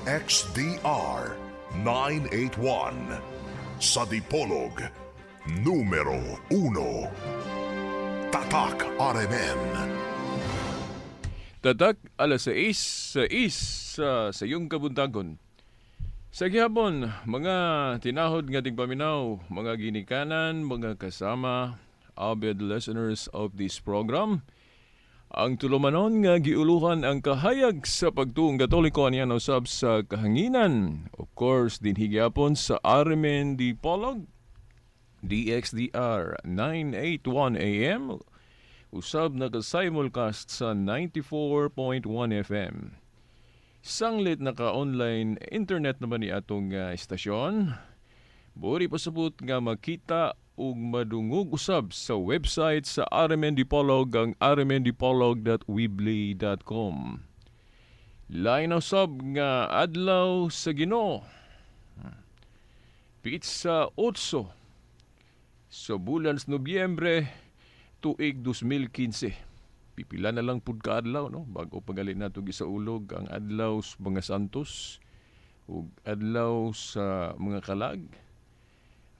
DXDR 981. Sa Dipolog, numero 1. Tatak RMN. Tatak alas 6, 6 sa iyong kabuntagon. Sa gihapon, mga tinahod nga tigpaminaw, mga ginikanan, mga kasama, avid listeners of this program, ang tulumanon nga giuluhan ang kahayag sa pagtuong Katoliko aniya usab sa kahanginan. Of course, dinhi gyapon sa RMN Dipolog, DXDR 981 AM, usab naka-simulcast sa 94.1 FM. Sanglit naka-online internet naman ni atong istasyon. Buri pasabot nga makita ug madungog usab sa website sa RMN Dipolog, ang rmndipolog.weebly.com. Lain usab nga adlaw sa Ginoo. Pitsa 8 sa bulan sa Nobyembre tuig 2015. Pipila na lang pud ka adlaw, no, bago pagali nato gisaulog ang adlaw sa mga santos ug adlaw sa mga kalag.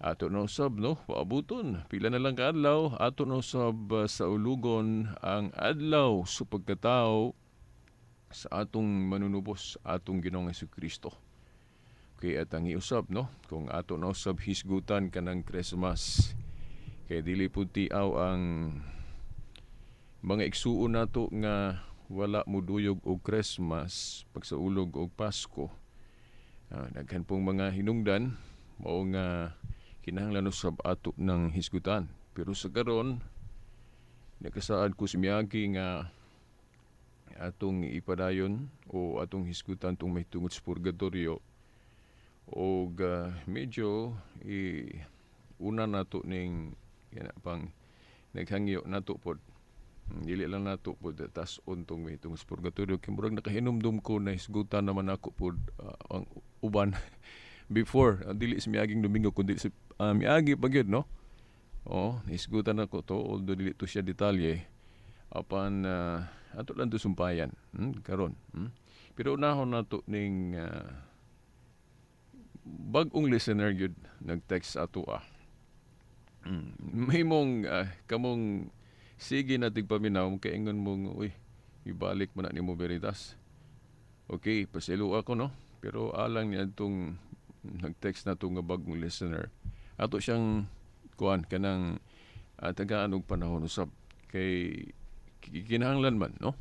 Ato na usab, no, paabuton. Pila na lang ka adlaw, ato na usab sa ulugon ang adlaw sa pagkatao sa atong manunubos, atong Ginoong Kristo. Okay, at ang iusab, no, kung ato na usab hisgutan kanang Christmas. Kay dili pud tiaw ang mga igsuon nato nga wala muduyog og Christmas, pagsaulog og Pasko. Daghan pong mga hinungdan mao nga kinahanglan usab ato ng hisgutan. Pero sa karon, nakasaad ko si miyagi nga atong ipadayon o atong hisgutan tong may tungod sa purgatorio og medyo i una nato ning yana pang naghangyo nato pod. Dili lang nato pod tas-on tong may tungod sa purgatorio kay murag nakahinumdum ko na hisgutan naman ako pod ang uban before, dili sa miaging Domingo kundi sa miagi pa gyud, no. Oh, hisgutan nako to, although dili to siya detalye, apan ato lang to sumpayan karon. Pero unahon nato ning bag-ong listener gyud nag-text ato ah. May mong kamong sige na tigpaminaw, kaingon mong, "Uy, ibalik mo na nimo Veritas." Okay, paselo ako, no. Pero alang ni adtong nag-text na nga bagong listener, ato siyang kuan kanang tagaan og panahon usab kay kinahanglan man, no.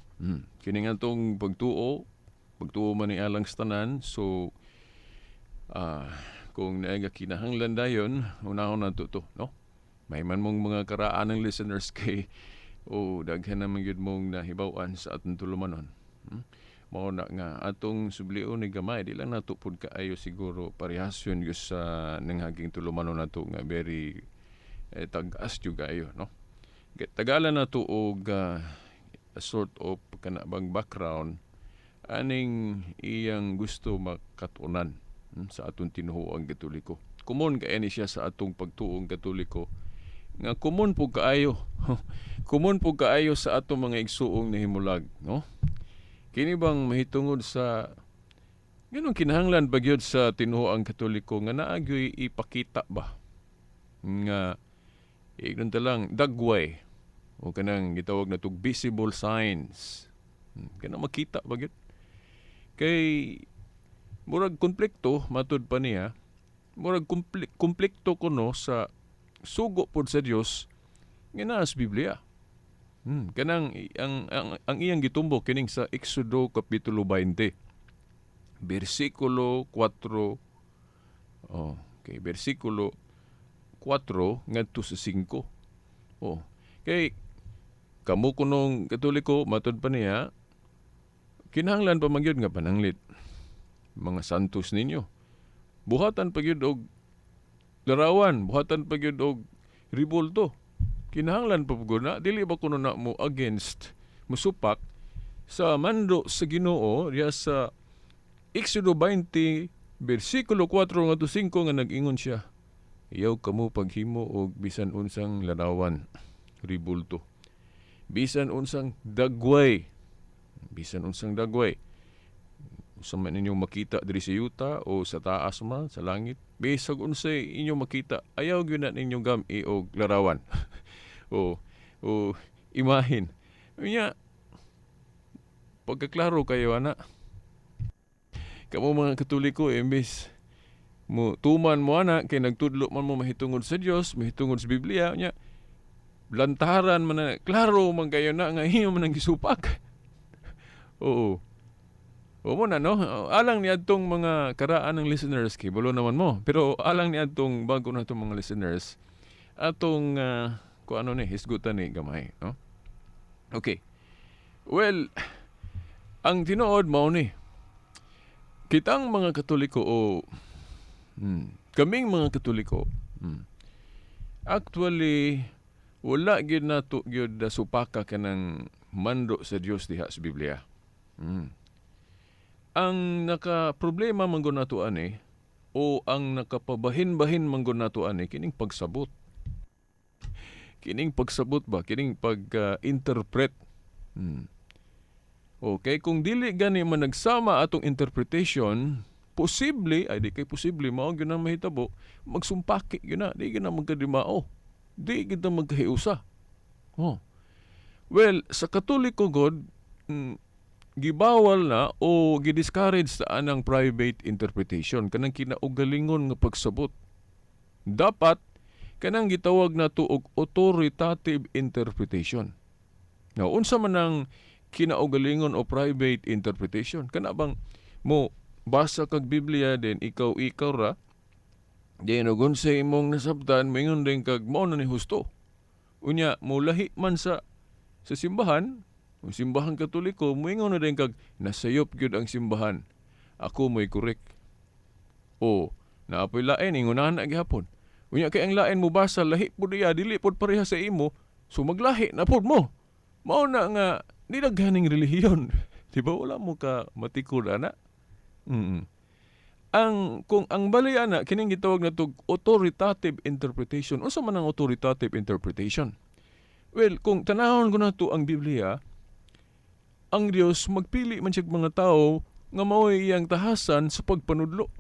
Kini nga tong pagtuo, pagtuo man ni alang sa tanan, so kung naay nga kinahanglan dayon, unahon nato to, no. May man mong mga karaan ng listeners kay o daghan naman gyud mong nahibaw-an sa atong tulumanon. Mao na nga atong sublion ni gamay, di lang nato pud kaayo siguro parehasyon gyud sa nanghaging tulumanon nato nga very tag-as jud kaayo, no. Tagalan nato og a sort of kana bang background aning iyang gusto makatunan sa atong tinuhuang Katoliko. Common kay ni siya sa atong pagtuong Katoliko nga common po kaayo. Common po kaayo sa atong mga igsuong nahimulag, no? Kini bang mahitungod sa ganun kinahanglan ba gyud sa tinuoang Katoliko nga naa gyoy ipakita ba nga ignon ta lang dagway o kanang gitawag na tug visible signs? Kanang makita ba gyud kay murag konflikto, matud pa niya, murag konflikto kuno sa sugo pod sa Dios nga naa sa Biblia. Kanang ang iyang gitumbok kining sa Exodo kapitulo 20 bersikulo 4. Oh, okay, bersikulo 4 ngadto sa 5. Oh, kay kamo kunong Katoliko, matud pa niya, kinahanglan pa man gyud nga pananglit mga santos ninyo. Buhatan pa gyud og larawan, buhatan pa gyud og ribulto. Kinahanglan pa pud na, dili ba kuno na mo against, musupak sa mando sa Ginoo diya sa Exodo 20 bersikulo 4 ngadto 5 nga nag-ingon siya, "Iyaw kamo paghimo og bisan unsang larawan, ribulto, bisan unsang dagway, bisan unsang dagway." Unsa man inyong makita diri sa yuta o sa taas man sa langit, bisag unsay inyong makita, ayaw gyud na ninyo gam-i og larawan o imahin. Unya pagkaklaro kayo ana, kamo mga Katoliko, imbes mo tuman mo ana kay nagtudlo man mo mahitungod sa Dios, mahitungod sa Biblia, unya lantaran man na, klaro man kayo na nga iyo man ang gisupak. Oo. O mo na, no? Alang ni adtong mga karaan ng listeners, kay balo naman mo. Pero alang ni adtong bago na itong mga listeners, atong kung ano ni hisgutan ni gamay, no? Okay. Well, ang tinuod mao ni kitang mga Katoliko o kaming mga Katoliko, actually wala gyud nato gyud supaka kanang mando sa Dios diha sa Biblia. Ang naka problema man gud nato ani o ang nakapabahin-bahin man gud nato ani, kining pagsabot. Kining pagsabot ba, kining pag-interpret. Okay, kung dili gani man nagsama atong interpretation, posible, ay di kay posible, mao gyud ang mahitabo, magsumpaki gyud na, di gyud na magkadimao. Di gyud na magkahiusa. Oh. Well, sa Katoliko god, gibawal na o gidiscourage sa anang private interpretation, kanang kinaugalingon nga pagsabot. Dapat kanang gitawag nato og authoritative interpretation. Now, unsa man ang kinaugalingon o private interpretation? Kana bang mo basa kag Biblia, then ikaw ikaw ra, then ug unsay imong nasabtan, moingon din kag mao na ni husto. Unya molahi man sa simbahan, ang Simbahang Katoliko, moingon na din kag nasayop gyud ang simbahan. Ako mo'y correct. O, naapoy lain, ingunahan na gihapon. Unya kay ang lain mo basa, lahi pud iya, dili pud pareha sa imo, so maglahi na pud mo. Mao na nga di daghaning relihiyon. Di ba wala mo ka matikod ana? Ang kung ang bali ana, kining gitawag na tog authoritative interpretation. Unsa man ang authoritative interpretation? Well, kung tanahon ko na to ang Biblia, ang Dios magpili man siya mga tao nga mao'y iyang tahasan sa pagpanudlo.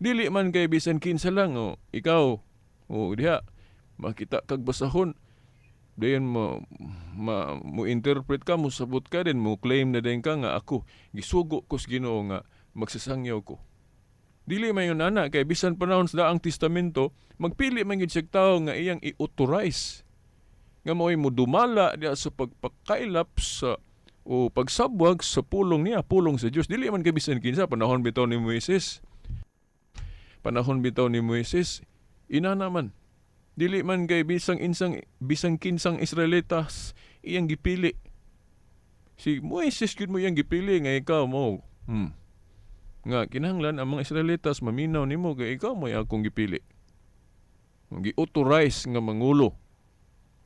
Dili man kay bisan kinsa lang, oh, ikaw, oh, diha makita kag basahon, dayon mo interpret ka, mo sabot ka din, mo claim na din ka nga ako gisugo ko sa Ginoo nga magsasangyaw ko. Dili man yun ana, kay bisan panahon sa Daang Testamento, magpili man gyud siya tawo nga iyang i-authorize nga mao'y modumala diha sa pagpakailap sa o pagsabwag sa pulong niya, pulong sa Dios. Dili man kay bisan kinsa. Panahon bitaw ni Moises. Panahon bitaw ni Moises, ina naman. Dili man kay bisang insang bisang kinsang Israelitas iyang gipili. Si Moises gyud mo iyang gipili nga ikaw mo. Nga kinahanglan ang mga Israelitas maminaw nimo kay ikaw mo akong gipili. Gi-authorize nga mangulo.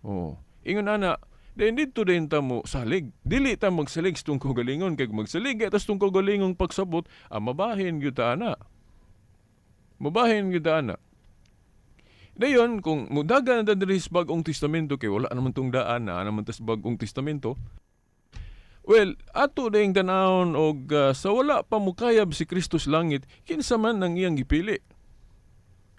Oh. Ingon ana, then dito din ta mo salig. Dili ta magsalig sa tungkol galingon, kay magsalig ta sa tungkol galingong pagsabot, ang mabahin gyud ta ana. Mabahin gyud ta ana. Dayon kung mudagan na diri sa Bag-ong Testamento, kay wala naman tong daan na naman tas Bag-ong Testamento. Well, ato dayong tanawon og sa wala pa mukayab si Kristo sa langit, kinsa man ang iyang gipili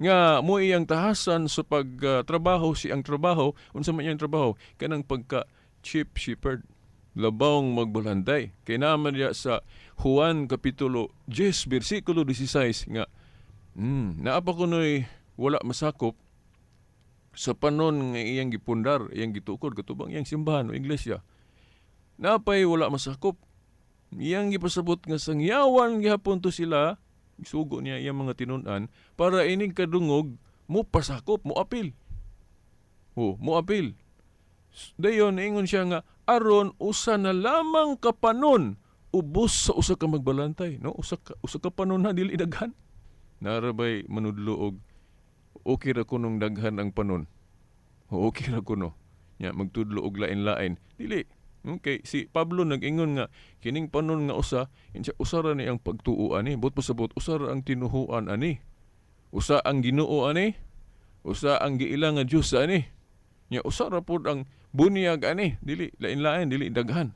nga mo iyang tahasan sa pagtrabaho, si ang trabaho, unsa man iyang trabaho, kanang pagka chief shepherd, labawng magbalantay. Kay naman diya sa Juan kapitulo 10 bersikulo 16 nga naa pa kunoy wala masakop sa panon nga iyang gipundar, iyang gitukod katubang iyang simbahan o iglesia. Napay wala masakop. Iyang gipasabot nga sangyawan gihapon to sila, gisugo niya iyang mga tinun-an para ining kadungog mo pasakop, mo apil. Oh, mo apil. Dayon ingon siya nga aron usa na lamang ka panon ubos sa usa ka magbalantay, no? Usa ka panon na, dili daghan. Narabay manudlo og okay ra kunong daghan ang panon. O, okay ra kuno. Nya magtudlo og lain-lain. Dili. Okay, si Pablo nag-ingon nga kining panon nga usa, insa usa ra ni ang pagtuo ani, but pasabot usa ra ang tinuhuan ani. Usa ang Ginoo ani, usa ang giila nga Dios ani. Nya usa ra pod ang bunyag ani, dili lain-lain, dili daghan.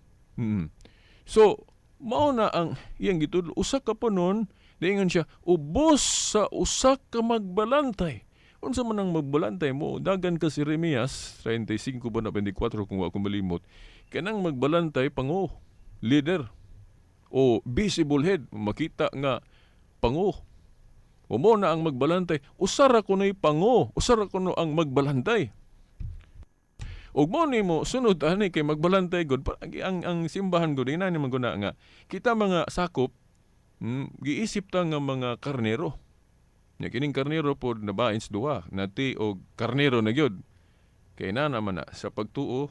So, Mao na ang iyang gitudlo. Usa ka punon, diingon siya, ubos sa usa ka magbalantay. Unsa man ang magbalantay mo, dagan ka si Jeremias, 35 ba na 24 kung wa ko malimot, kanang magbalantay pango, leader, o visible head, makita nga pango. O mo na ang magbalantay, usara kuno'y pango, usara kuno ang magbalantay. Ug mo nimo sunod ani kay magbalantay gud ang simbahan gud inani man guna nga kita mga sakop, giisip ta nga mga karnero. Nya kining karnero pod nabain sa duha, nati og karnero na gyud. Kay na naman na sa pagtuo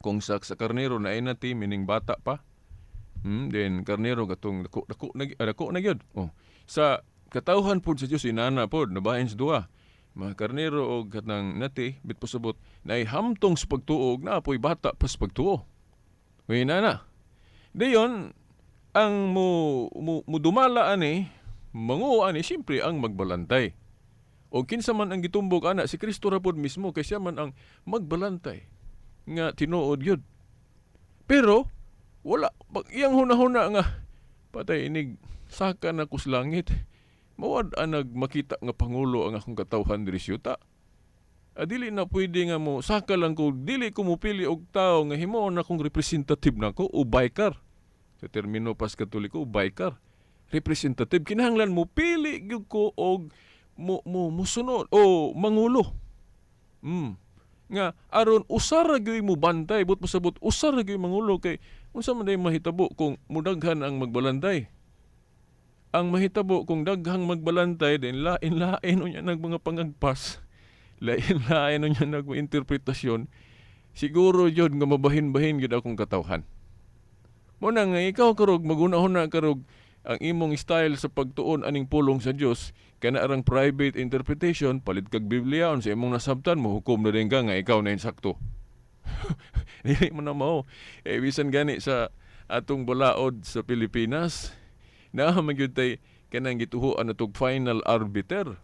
kung sa karnero na nati meaning bata pa. Then karnero katong dako dako na dako na gyud. Oh. Sa katawhan pod sa Dios inana pod nabahin sa duha. Mga karnero og katang nati bit pasabot na hamtong sa pagtuo og naapoy bata pa sa pagtuo. Uy nana. Dayon ang mo, mo mudumala ani manguo ani siyempre ang magbalantay. O kinsa man ang gitumbok ana si Kristo ra pod mismo kay siya man ang magbalantay nga tinuod gyud. Pero wala pag iyang hunahuna nga patay inig saka na kus langit. Mawad anag makita nga pangulo ang akong katawhan diri sa yuta. Dili na pwede nga mo saka lang ko dili ko mopili og tawo nga himuon akong representative nako o biker. Sa termino pas Katoliko, biker. Representative kinahanglan mo pili gyud ko og mo mo mosunod o mangulo. Nga aron usara gyud mo bantay but pasabot usara gyud mangulo kay unsa man day mahitabo kung mudaghan ang magbalantay. Ang mahitabo kung daghang magbalantay then lain-lain unya nag mga pangagpas. Lain-lain unya nag mga interpretasyon. Siguro jud nga mabahin-bahin gyud akong katawhan. Mo na nga ikaw karog maghuna-huna karog ang imong style sa pagtuon aning pulong sa Dios kana arang private interpretation, palit kag Biblia unsa imong nasabtan mo hukom na din ka nga ikaw na insakto. Dili mo na mao. Eh, bisan gani sa atong balaod sa Pilipinas, naa man gyud tay kanang gituhoan natog final arbiter.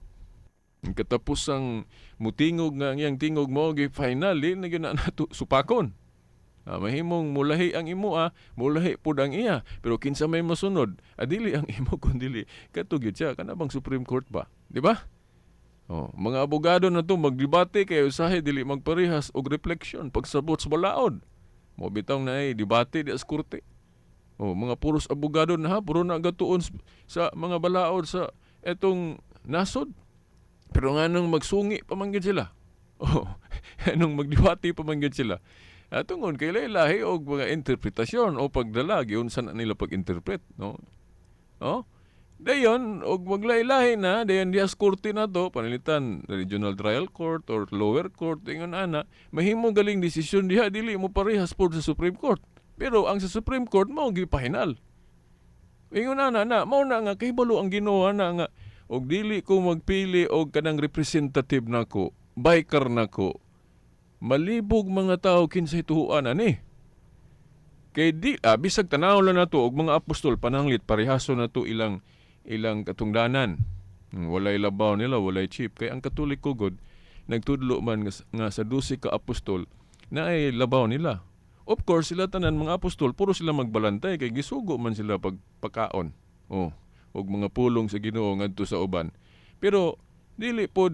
Katapusang mutingog nga ang iyang tingog mo gi final di na gyud na nato supakon. Mahimong mulahi ang imo mulahi pud ang iya, pero kinsa may mosunod, adili ang imo kun dili kadto gyud siya kana bang Supreme Court ba, di ba? Oh, mga abogado na to magdebate kay usahay dili magparehas og refleksyon pagsabot sa balaod. Mo bitaw na ay debate di sa korte. Oh, mga puros abogado na ha, puro na gatuon sa mga balaod sa etong nasod. Pero nganong magsungi pa man gyud sila. Oh, anong magdebate pa man gyud sila. Tungod kay lahi og mga interpretasyon o pagdala giunsa na nila pag-interpret, no? Oh? Dayon og maglahi-lahi na dayon diha sa korte na to pananglitan regional trial court or lower court ingon ana mahimo galing desisyon diha dili mo parehas pod sa Supreme Court. Pero ang sa Supreme Court mao gipahinal. Ingon ana na mao na nga kahibalo ang Ginoo na nga og dili ko magpili og kanang representative nako, biker nako. Malibog mga tao kinsay tuhuan ani. Kay di bisag tanaw lang nato og mga apostol pananglit parehaso na to ilang ilang katungdanan. Walay labaw nila, walay chief. Kay ang Katoliko god nagtudlo man nga sa 12 ka apostol na ay labaw nila. Of course, sila tanan mga apostol puro sila magbalantay kay gisugo man sila pagpakaon. Oh, og mga pulong sa Ginoo ngadto sa uban. Pero dili pod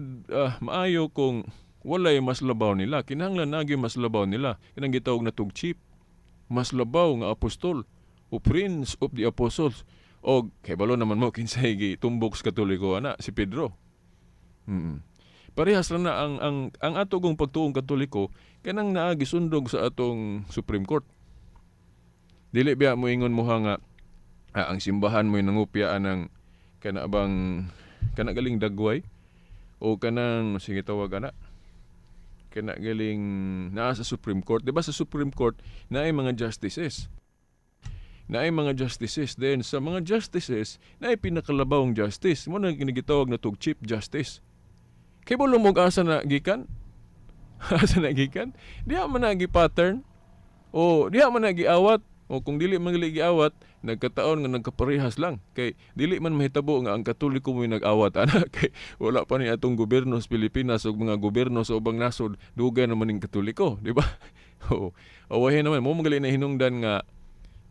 maayo kung walay mas labaw nila. Kinahanglan nagi mas labaw nila. Kanang gitawag na tug chief. Mas labaw nga apostol o prince of the apostles. O kay balo naman mo kinsay gitumbok sa Katoliko ana si Pedro. Parehas lang na ang ato gong pagtuong Katoliko kanang naa gisundog sa atong Supreme Court. Dili biya mo ingon mo nga ang simbahan mo'y nangupya anang kana bang kana galing dagway o kanang sige tawag ana kana galing naa sa Supreme Court. Di ba sa Supreme Court naay mga justices? Naay mga justices. Then sa mga justices naay pinakalabawng justice. Mo na kinigitawag na tug Chief Justice. Kay mo lumog asa na gikan? Asa na gikan? Diha man na gi-pattern o diha man na giawat o kung dili man gali giawat nagkataon nga nagkaparehas lang kay dili man mahitabo nga ang Katoliko mo'y nag-awat ana kay wala pa ni atong gobyerno sa Pilipinas ug mga gobyerno sa ubang nasod dugay naman ning Katoliko, di ba? Oo. Awahin naman mo magali na hinungdan nga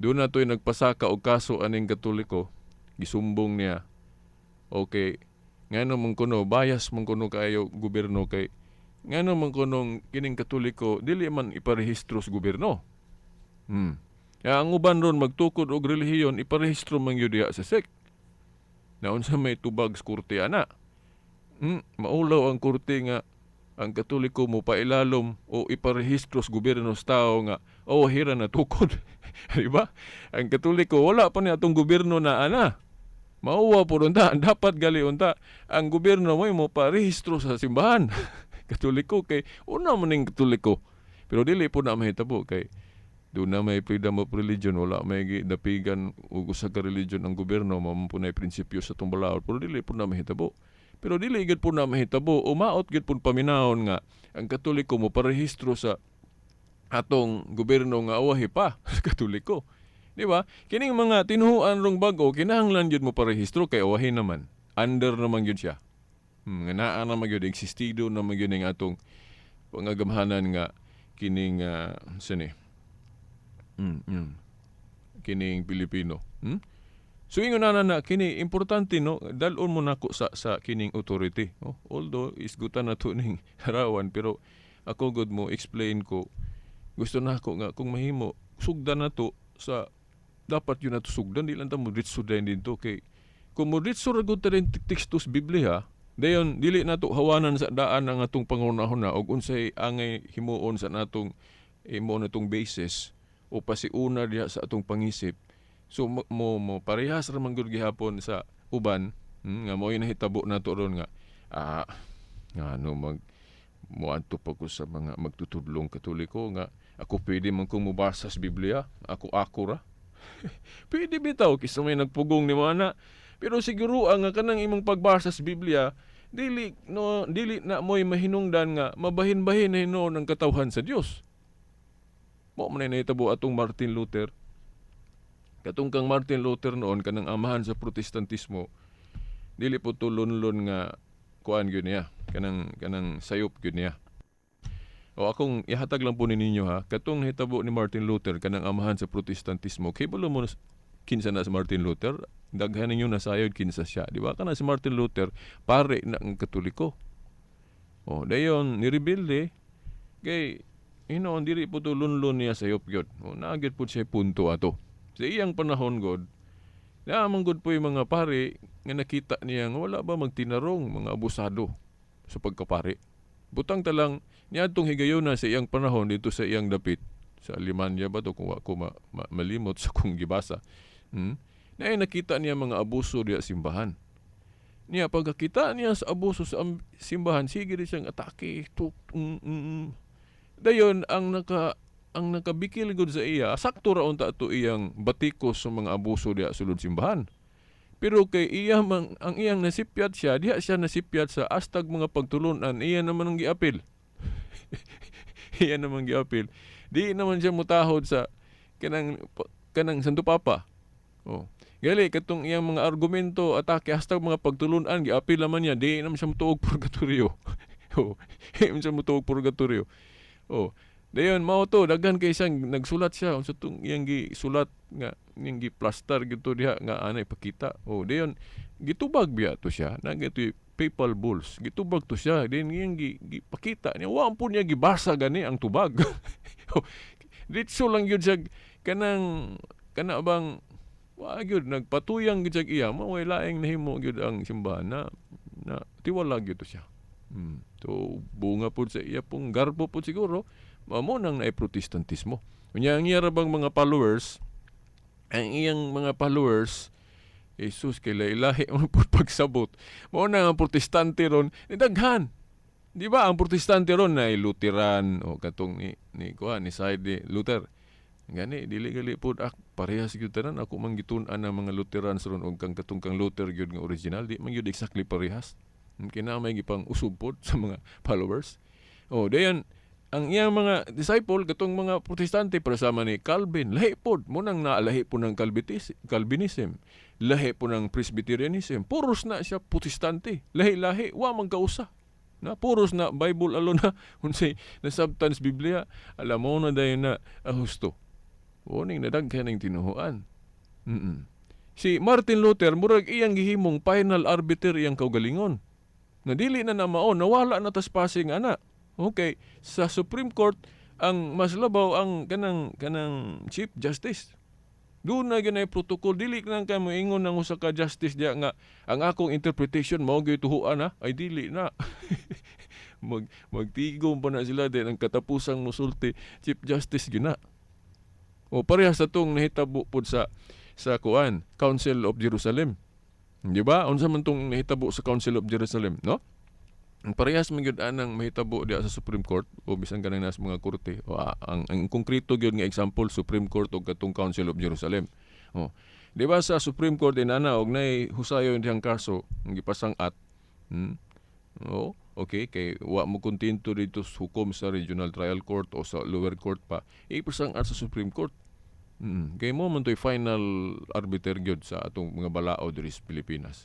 Doon na to'y nagpasaka og kaso aning Katoliko, gisumbong niya. Okay, ngano man kuno bias man kuno kaayo gobyerno kay ngano man kuno kining Katoliko dili man iparehistro sa gobyerno. Ya, ang uban ron magtukod og relihiyon iparehistro man gyud diha sa SEC. Naunsa may tubag sa korte ana? Maulaw ang korte nga ang Katoliko mo pailalom o iparehistro sa gobyerno sa tao nga oh hira na tukod. Di ba? Ang Katoliko wala pa ni atong gobyerno na ana. Mauwa po unta, dapat gali unta ang gobyerno mo parehistro sa simbahan Katoliko kay una man ning Katoliko. Pero dili po na mahitabo kay doon na may freedom of religion, wala may dapigan og usa ka religion ang gobyerno, mao man po na prinsipyo sa atong balaod, pero dili po na mahitabo. Pero dili gid po na mahitabo, umaot gid po paminawon nga ang Katoliko mo parehistro sa atong gobyerno nga awahi pa sa Katoliko. Di ba? Kining mga tinuhuan rong bag-o, kinahanglan gyud mo parehistro kay awahi naman. Under naman gyud siya. Nga naa naman gyud, existido naman gyud ning atong pangagamhanan nga kining sini. Kining Pilipino. So ingon na na kini importante no, dal-on mo nako sa kining authority. Oh, although isgutan na to ning harawan, pero ako gud mo explain ko, gusto na ako nga kung mahimo sugdan na to sa dapat yun na to sugdan, di lang ta mo ditso din dito kay kung mo ditso ra gud ta rin teksto sa Biblia, dayon dili na to hawanan sa daan ang atong panghuna-huna og unsay angay himuon sa natong himuon natong basis o pasiuna diha sa atong pangisip. So mo parehas ra man gud gihapon sa uban, nga mo'y nahitabo nato ron nga nga ano mag moadto pa ko sa mga magtutudlong Katoliko nga ako pwede man kong mobasa sa Biblia, ako ra. Pwede bitaw kisa may nagpugong nimo ana. Pero siguro ang kanang imong pagbasa sa Biblia dili no dili na mo'y mahinungdan nga mabahin-bahin na hinuon ang katawhan sa Dios. Mao man ay nahitabo atong Martin Luther. Katong kang Martin Luther noon kanang amahan sa Protestantismo, dili po to lunlun nga kuan gyud niya, kanang sayop gyud niya. O akong ihatag lang po ni ninyo ha, katong nahitabo ni Martin Luther kanang amahan sa Protestantismo, kay balo mo kinsa na si Martin Luther, daghan ninyo nasayod kinsa siya, di ba? Kana si Martin Luther pare na ang Katoliko. O dayon nirebelde kay hinoon dili po to lunlun niya sayop gyud. O naa gyud po siya punto ato. Sa iyang panahon god, naamang god po yung mga pare nga nakita niya nga wala ba magtinarong mga abusado sa pagkapare. Butang talang niadtong higayona sa iyang panahon dito sa iyang dapit sa Alemanya ba to kung wa ko malimot sa kong gibasa. Naay nakita niya mga abuso diya simbahan. Niya pagkakita niya sa abuso sa simbahan, sige rin siyang atake. Tuk. Dayon ang nakabikil gud sa iya, sakto ra unta to iyang batikos sa mga abuso diha sulod simbahan. Pero kay iya mang, ang iyang nasipyat siya, diha siya nasipyat sa astag mga pagtulunan, iya naman ang giapil. Iya naman giapil. Di naman siya mutahod sa kanang Santo Papa. Oh. Gali katong iyang mga argumento, atake hastag mga pagtulunan, giapil naman niya, di naman siya mutuog purgatorio. Oh. Di naman siya mutuog purgatorio. Oh. Dayon mao to daghan kay siyang nagsulat siya unsa tong iyang gisulat nga iyang giplastar gito diha nga anay pakita. Oh, dayon gitubag biya to siya, na gito papal bulls. Gitubag to siya, din iyang gipakita niya wa po niya gibasa gani ang tubag. Oh, ditso lang gyud siya kanang kana bang wa gyud nagpatuyang gyud siya iya mo way laing nahimo gyud ang simbahan na tiwala gyud to siya. So bunga pud sa iya pong garbo pud siguro mao nang naay Protestantismo. Unya ang iya ra bang mga followers, ang iyang mga followers, Jesus kay lahi man pud pagsabot. Mao na ang Protestante ron ni daghan. Di ba ang Protestante ron na Lutheran o katong ni kuan ni side ni Luther. Gani dili gali pud ak parehas gyud tanan ako man gitun-an ang mga Lutherans ron og kang katong kang Luther gyud nga original di man gyud exactly parehas. Kina may gipang usub pod sa mga followers. O dayon ang iyang mga disciple katong mga Protestante para sama ni Calvin, lahi pod mo nang naalahi po ng Calvinism, lahi po ng Presbyterianism, puros na siya Protestante, lahi-lahi wa man kausa. Na puros na Bible alone na unsay nasabtan sa Biblia, alam mo na dayon na husto. Uning nadaghan ning tinuhuan. Si Martin Luther murag iyang gihimong final arbiter iyang kaugalingon. Na dili na na mao, nawala na tas passing ana. Okay, sa Supreme Court ang mas labaw ang kanang Chief Justice. Doon na ganay protocol, dili nang kay moingon ng usa ka justice diya nga ang akong interpretation mao gyud tuhuan ha, ay dili na. Magtigom pa na sila din ang katapusang musulti Chief Justice gyud na. O parehas sa tong nahitabo pod sa kuan, Council of Jerusalem. Di ba? Unsa man tong nahitabo sa Council of Jerusalem, no? Ang parehas man gyud anang mahitabo diha sa Supreme Court o bisan kanang nas mga korte o ang konkreto gyud nga example, Supreme Court o katong Council of Jerusalem. O, di ba sa Supreme Court inana og nay husayon diyang kaso ang gipasang-at. O, okay, kay wa mo kontento dito sa hukom sa Regional Trial Court o sa lower court pa, ipasang-at sa Supreme Court. Kay mo man to'y final arbiter gyud sa atong mga balao diri sa Pilipinas.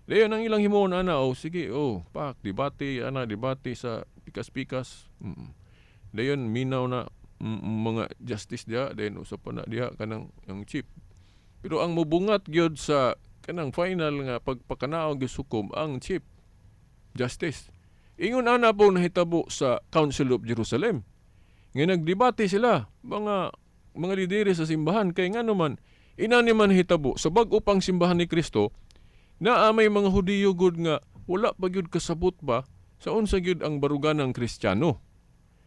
Dayon ang ilang himuon ana, oh sige, oh, pak debate ana, debate sa pikas-pikas. Dayon minaw na mga justice diha, dayon usa pa na diha kanang ang chief. Pero ang mubungat gyud sa kanang final nga pagpakanaog gyud hukom ang Chief Justice. Ingon ana po nahitabo sa Council of Jerusalem. Nga nagdebate sila mga lidere sa simbahan kay ngano man inani man hitabo sa bag-o pang simbahan ni Kristo, naa may mga Hudiyo gud nga wala pa gyud kasabot ba sa unsa gyud ang baruganang Kristiyano.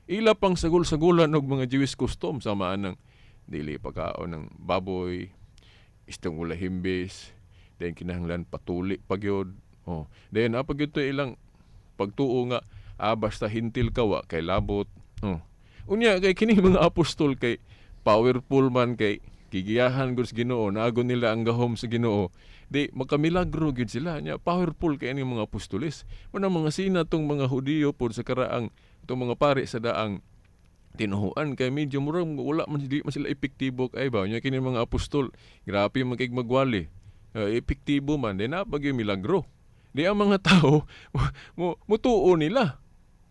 Ila pang sagol-sagulan og mga Jewish custom sama anang dili pagkaon ng baboy, istong wala himbis, then kinahanglan patuli pa gyud. Oh, then apa gyud to ilang pagtuo nga basta hintil ka wa kay labot. Oh. Unya kay kini mga apostol kay powerful man kay gigiyahan gud sa Ginoo, naagon nila ang gahom sa Ginoo. Di makamilagro gyud sila nya, powerful kay ini mga apostoles. Muna mga sina tong mga Hudiyo pod sa karaang itong mga pari sa daang tinuhuan kay medyo murag wala man, di man sila epektibo kay ba nya kini mga apostol grabe man kay magwali. Epektibo man di na pag milagro. Di ang mga tao mo mutuo nila.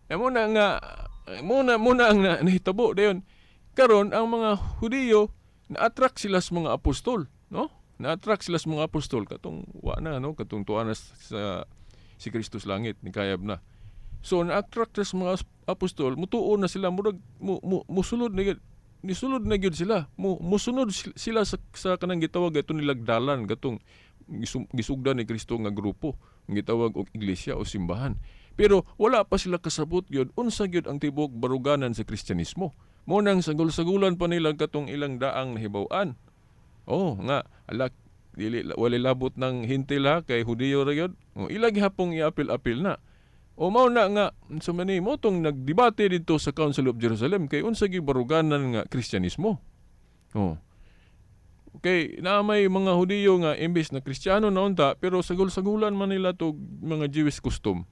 E mo na nga mo na ang nahitabo dayon. Karon ang mga Hudiyo na-attract sila sa mga apostol, no? Na-attract sila sa mga apostol katong wa na, no, katong tuwa na sa si Kristo sa langit, nikayab na. So na-attract sa mga apostol, mutuo na sila, murag musulod na gyud, nisulod na gyud sila. Musunod sila sa kanang gitawag ato nilagdalan katong gisugdan ni Kristo nga grupo, ang gitawag og iglesia o simbahan. Pero wala pa sila kasabot gyud unsa gyud ang tibuok baruganan sa Kristyanismo. Mo nang sagol-sagulan pa nila katong ilang daang nahibaw-an. Oh, nga alak dili wala labot ng hintil ha kay Hudiyo ra gyud. Oh, ila gihapong iapil-apil na. O mao na nga sa mani mo tong nagdebate didto sa Council of Jerusalem kay unsa gyud baruganan nga Kristyanismo. Oh. Okay, na may mga Hudiyo nga imbes na Kristiyano na unta pero sagol-sagulan man nila to mga Jewish custom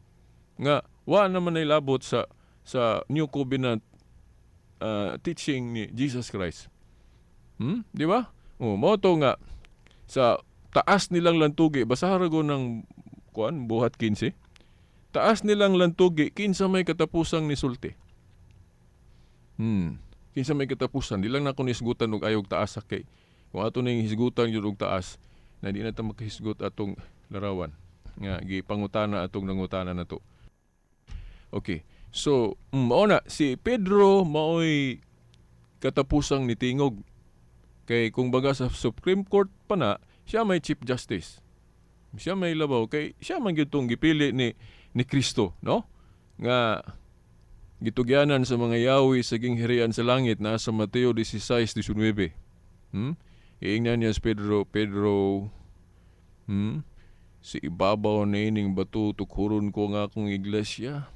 nga wa naman nilabot sa New Covenant teaching ni Jesus Christ. Di ba? Oh, mao to nga sa taas nilang lantugi, basahan ko ng kuan Buhat 15. Taas nilang lantugi kinsa may katapusang nisulti. Kinsa may katapusan, di lang nako nisgutan og ayog taas kay kung ato ning hisgutan gyud og taas na di na ta makahisgot atong larawan nga gipangutana atong nangutana nato. Okay. So, mao na si Pedro maoy katapusang nitingog. Kay kung baga sa Supreme Court pa na, siya may Chief Justice. Siya may labaw kay siya man gyud tong gipili ni Kristo, no? Nga gitugyanan sa mga yawi sa gingharian sa langit na sa Mateo 16:19. Iingnan niya si Pedro, "Pedro, Si ibabaw niining bato tukhuron ko nga akong iglesia.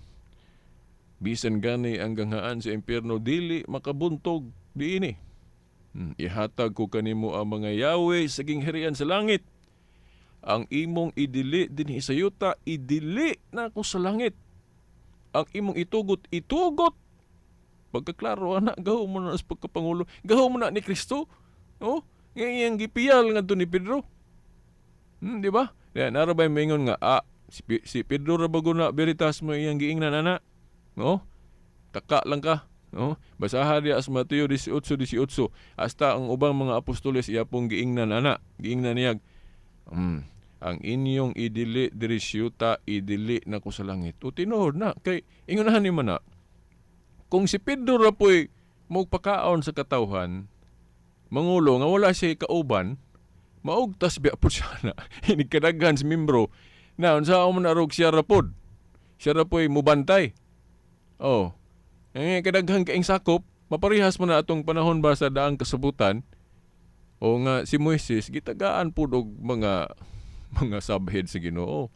Bisan gani ang ganghaan sa impyerno dili makabuntog diini. Ihatag ko kanimo ang mga yawi sa gingharian sa langit. Ang imong idili dinhi sa yuta, idili nako sa langit. Ang imong itugot, itugot." Pagkaklaro ana, gaho mo na sa pagkapangulo. Gaho mo na ni Kristo. Oh, nga iyang gipiyal ngadto ni Pedro. Di ba? Yan, nara ba'y maingon nga, si Pedro ra bago na veritas mo iyang giingnan ana? No? Taka lang ka. No? Basaha diya sa Mateo 18:18. Hasta ang ubang mga apostoles iya pong giingnan ana, giingnan niya, "Ang inyong idili diri sa idili na ko sa langit." O tinuod na kay ingonahan ni man na kung si Pedro ra po'y magpakaon sa katawhan, mangulo nga wala siya kauban, maugtas biya po siya na. Inig kadaghan sa membro na unsa man arog siya ra pod. Siya ra po'y mubantay. Oh. Eh, kadaghan kaing sakop, maparehas mo na atong panahon ba sa daang kasabutan o nga si Moises gitagaan pud og mga subhead sa Ginoo.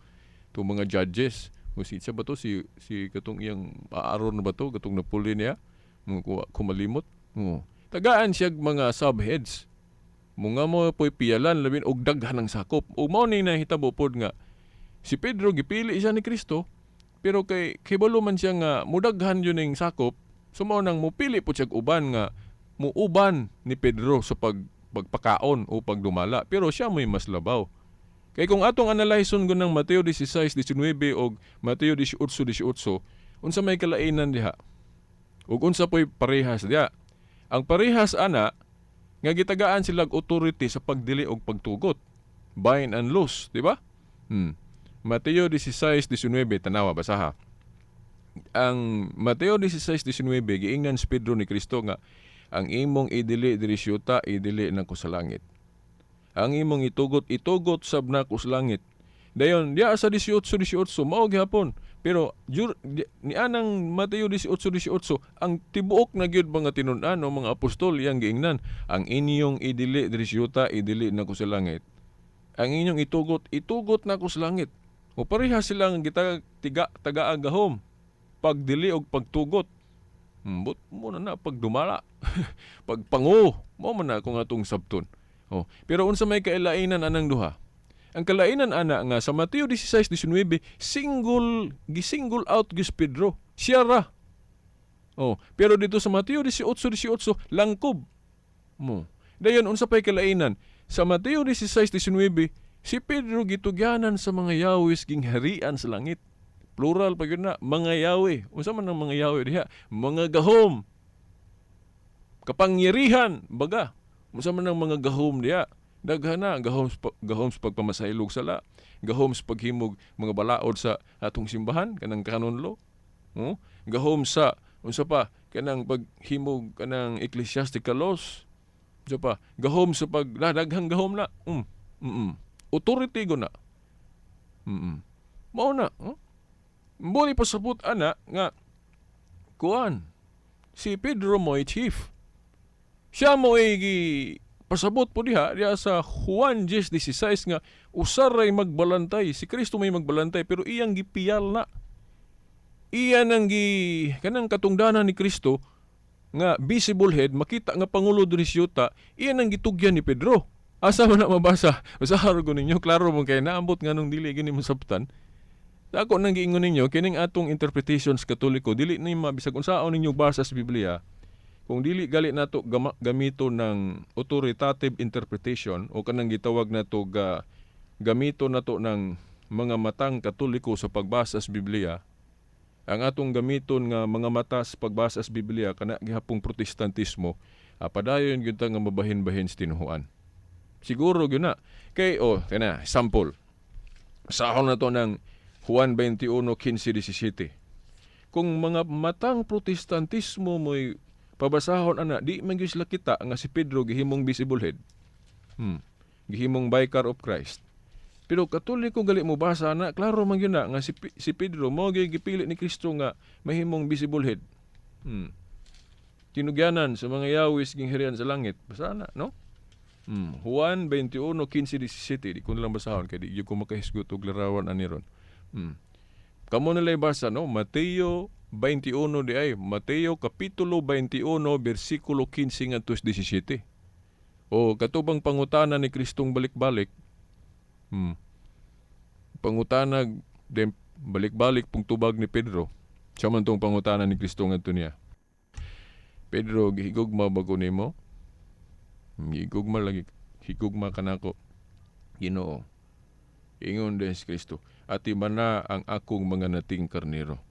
Itong mga judges. O si siya ba to si si katong iyang Aaron na ba to katong napuli niya mga kumalimot. Oh. Tagaan siya mga subheads. Mga mo po'y piyalan labin og daghan ang sakop. O mao ni nahitabo pod nga si Pedro gipili siya ni Kristo, pero kay kibalo man siya nga mudaghan yun ning sakop, so mao nang mupili po siya uban nga muuban ni Pedro sa pagpakaon o pagdumala, pero siya mo'y mas labaw. Kay kung atong analyson ng Mateo 16:19 og Mateo 18:18, unsa may kalainan diha? Ug unsa po'y parehas diha? Ang parehas ana nga gitagaan sila authority sa pagdili og pagtugot. Bind and loose, di ba? Mateo 16:19, tanawa, basaha. Ang Mateo 16:19, giingnan si Pedro ni Kristo nga ang imong idili diri syuta, idili nako sa langit. Ang imong itugot, itugot sab nako sa langit. Dayon diya sa 18:18 mao gihapon. Pero ni anang Mateo 18:18, ang tibuok na gyud mga tinun-an o mga apostol iyang giingnan, ang inyong idili diri syuta, idili nako sa langit. Ang inyong itugot, itugot nako sa langit. O pareha silang gita tiga taga gahom pagdili og pagtugot. But mo na na pagdumala. Pagpango, mo man na kung atong sabton. Oh, pero unsa may kailainan anang duha? Ang kalainan ana nga sa Mateo 16:19, single gisingle out gis Pedro. Siya ra. Oh, pero dito sa Mateo 18:18 langkob. Mo. Dayon unsa pay kalainan? Sa Mateo 16:19, si Pedro gitugyanan sa mga yawis gingharian sa langit. Plural pa gyud na, mga yawe. Unsa man ang mga yawe diha? Mga gahom. Kapangyarihan, baga. Unsa man ang mga gahom diha? Daghan na, gahom sa pagpamasaylog sala, gahom sa paghimog mga balaod sa atong simbahan kanang canon law. Oh, gahom sa unsa pa, kanang paghimog kanang ecclesiastical laws. Unsa pa, gahom sa pag daghang gahom na. Authority go na. Mao na, oh? Mao ni pasabot ana nga kuan si Pedro mo'y chief. Siya mo'y gi pasabot po diha diha sa Juan 10:16 nga usaray magbalantay, si Kristo may magbalantay, pero iyang gipiyal na. Iya nang gi kanang katungdanan ni Kristo nga visible head, makita nga pangulo diri siyuta, iya nang gitugyan ni Pedro. Asa man na mabasa? Basahan ko ninyo, klaro mo kay naambot nganong dili gini masabtan. Ako nang giingon ninyo, kining atong interpretations Katoliko, dili ni mabisag unsaon ninyo basa sa Biblia, kung dili gali nato gamito ng authoritative interpretation o kanang gitawag nato ga gamito nato ng mga matang Katoliko sa pagbasa sa Biblia, ang atong gamiton nga mga mata sa pagbasa sa Biblia kana gihapong Protestantismo, padayon gyud ta nga mabahin-bahin sa tinuhuan. Siguro gyud na. Kay oh, kana sample. Sahon na to ng Juan 21:15-17. Kung mga matang Protestantismo mo'y pabasahon ana, di man gyud sila kita nga si Pedro gihimong visible head. Gihimong vicar of Christ. Pero Katoliko gali mo basa na, klaro man gyud na nga si Pedro mao gyud gipili ni Kristo nga mahimong visible head. Tinugyanan sa mga yawis gingharian sa langit. Basa na, no? Juan 21:15-17. Di ko na lang basahon kay di gyud ko makahisgot og larawan ani ron. Kamo na lang basa, no? Mateo 21 di ay Mateo kapitulo 21 bersikulo 15 ngadto 17. O katubang pangutana ni Kristong balik-balik. Pangutana dem balik-balik pung tubag ni Pedro. Siya man tong pangutana ni Kristo ngadto niya. "Pedro, gihigugma ba ko nimo?" "Gihigugma lagi, higugma kanako, Ginoo." Ingon din si Kristo, "Atimana ang akong mga nating karnero."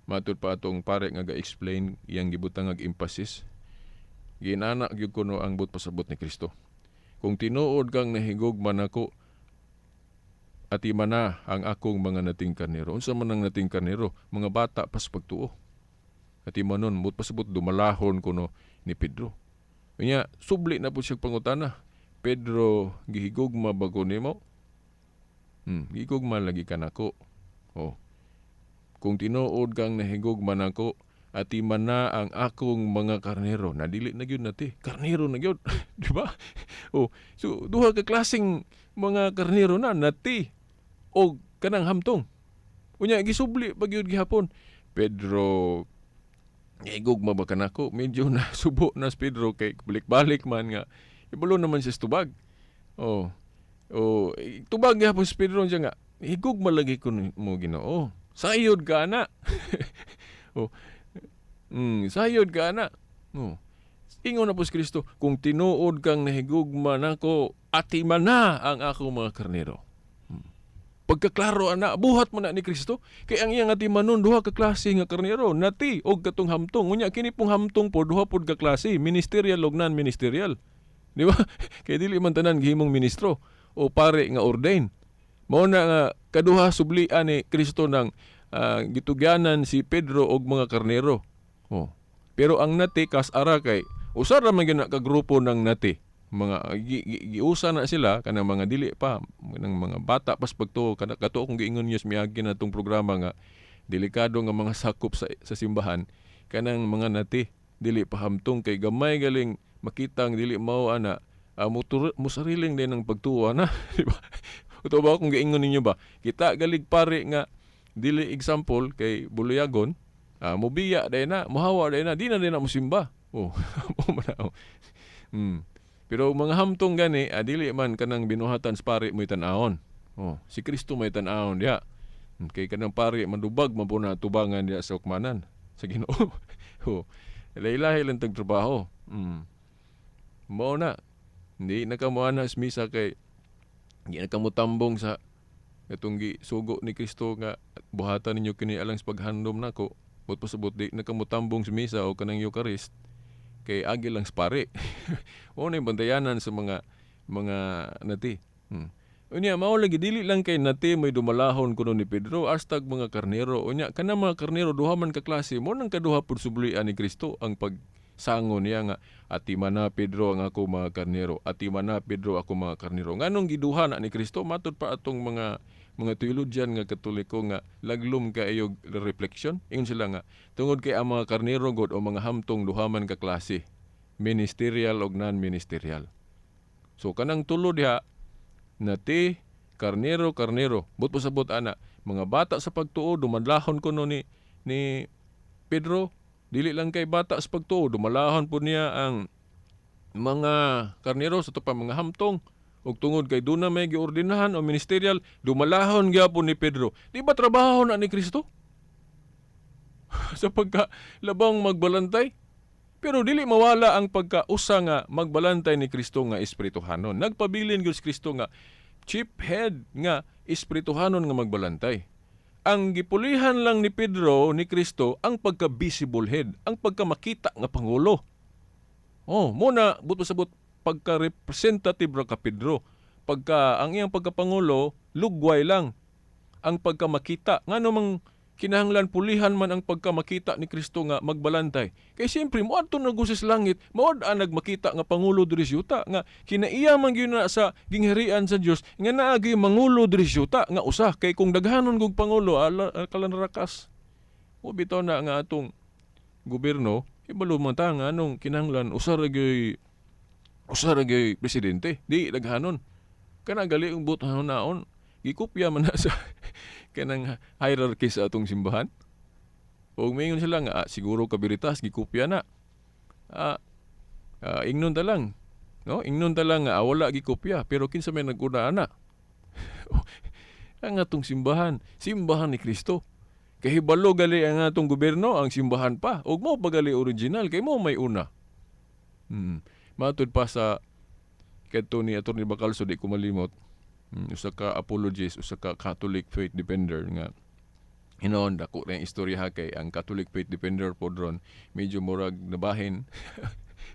Matud pa atong pare nga ga-explain, iyang gibutang ag emphasis. Ginana gyud kuno ang buot pasabot ni Kristo. "Kung tinuod kang nahigugma nako, atimana ang akong mga nating karnero." Unsa man ang nating karnero? Mga bata pas pagtuo. Atimanon, buot pasabot dumalahon kuno ni Pedro. Unya, subli na po siya pangutana. "Pedro, gihigugma ba ko nimo?" "Gihigugma lagi ka nako." "Oh. Kung tinuod kang nahigugma nako, atiman na ang akong mga karnero." Na dili na gyud nati, karnero na gyud, di ba? Oh, so duha ka klaseng mga karnero na, nati og kanang hamtong. Unya gisubli pa gyud gihapon. "Pedro, gihigugma ba ka nako?" Medyo na subo na si Pedro kay balik-balik man nga ibalo naman siya sa tubag. Oh. Oh, tubag gihapon si Pedro siya nga, "Higugma lagi ko mo, Ginoo." "Sayod ka ana." Oh. Sayod ka ana. Oh. Ingon na po si Kristo, "Kung tinuod kang nahigugma nako, atiman na ang akong mga karnero." Pagkaklaro ana, buhat man na ni Kristo. Kay ang iyang atimanon, duha ka klase nga karnero, nati og katong hamtong. Unya kini pong hamtong po duha pod ka klase, ministerial og non-ministerial. Di ba? Kay dili man tanan gihimong ministro o pare nga ordain. Mao na nga kaduha sublian ni Kristo ng gitugyanan si Pedro og mga karnero. Oh. Pero ang nati kas ara kay usa ra man gyud na ka grupo ng nati. Mga giusa na sila kanang mga dili pa kanang mga bata pas pagtuo kana kato akong giingon niyo sa miagi na tong programa nga delikado nga mga sakop sa simbahan kanang mga nati, dili pa hamtong, kay gamay galing makitang dili mao ana, musariling din ang pagtuo na, di ba? Uto ba akong giingon ninyo ba? Kita galig pare nga dili example kay buluyagon, mubiya day na, muhawa day na, di na din na musimba. Oh, mo man na, oh. Pero mga hamtong gani, dili man kanang binuhatan sa pare mo'y tan-awon. Oh, si Kristo may tan-awon diha. Kay kanang pare mandubag man po na tubangan diha sa ukmanan sa Ginoo. Oh, lahi-lahi lang tag trabaho. Mao na. Hindi na ka moana sa misa kay hindi na ka motambong sa katong gisugo ni Kristo nga buhatan ninyo kini alang sa paghandom nako. Buot pasabot di na ka motambong sa misa o kanang Eucharist kay agi lang sa pare. Mao na yung bantayanan sa mga nati. Unya mao lagi, dili lang kay nati may dumalahon kuno ni Pedro, hastag mga karnero. Unya kana mga karnero duha man ka klase, mo nang kaduha pud sublian ni Kristo ang pagsangon niya nga "Atima na, Pedro, ang ako mga karnero. Atima na, Pedro, ako mga karnero." Nganong giduha na ni Kristo? Matud pa atong mga theologian nga Katoliko nga laglom kaayo reflection. Ingon sila nga tungod kay ang mga karnero god o mga hamtong duha man ka klase, ministerial og non-ministerial. So kanang tulo diha, nati, karnero, karnero. Buot pasabot ana, mga bata sa pagtuo dumalahon kuno ni Pedro. Dili lang kay bata sa pagtuo, dumalahon po niya ang mga karnero sa pa mga hamtong. Ug tungod kay duna may giordinahan o ministerial, dumalahon gyapon ni Pedro. Di ba trabaho na ni Kristo? Sa pagka labang magbalantay. Pero dili mawala ang pagkausa nga magbalantay ni Kristo nga espirituhanon. Nagpabilin gyud si Kristo nga chief head nga espirituhanon nga magbalantay. Ang gipulihan lang ni Pedro ni Kristo ang pagka-visible head, ang pagka-makita nga pangulo. Oh, muna buot pasabot pagka-representative ra ka Pedro. Pagka ang iyang pagkapangulo, lugway lang ang pagkamakita. Ngano mang kinahanglan pulihan man ang pagkamakita ni Kristo nga magbalantay? Kay siyempre moadto na sa langit, mao ang nagmakita nga pangulo diri sa yuta nga kinaiya man gyud na sa gingharian sa Dios nga naagi mangulo diri sa yuta nga usa, kay kung daghanon gug pangulo ala kalanrakas. O bitaw na nga atong gobyerno ibalo man ta nga anong kinahanglan usa ra gyud presidente, di daghanon. Kana gali ang buot naon gikopya man na sa kanang hierarchy sa atong simbahan. O mingon sila nga siguro kabiritas gikopya na. Ingnon ta lang. No? Ingnon ta lang nga wala gikopya, pero kinsa may nag-una ana? Ang atong simbahan, simbahan ni Kristo. Kahibalo gali ang atong gobyerno, ang simbahan pa. Ug mo pa gali original kay mo may una. Matud pa sa kadto ni Atty. Bacalso, di ko malimot. Usa ka apologist, usa ka Catholic faith defender nga Hinuon dako na yung istorya ha, kay ang Catholic Faith Defender pod ron medyo murag nabahin.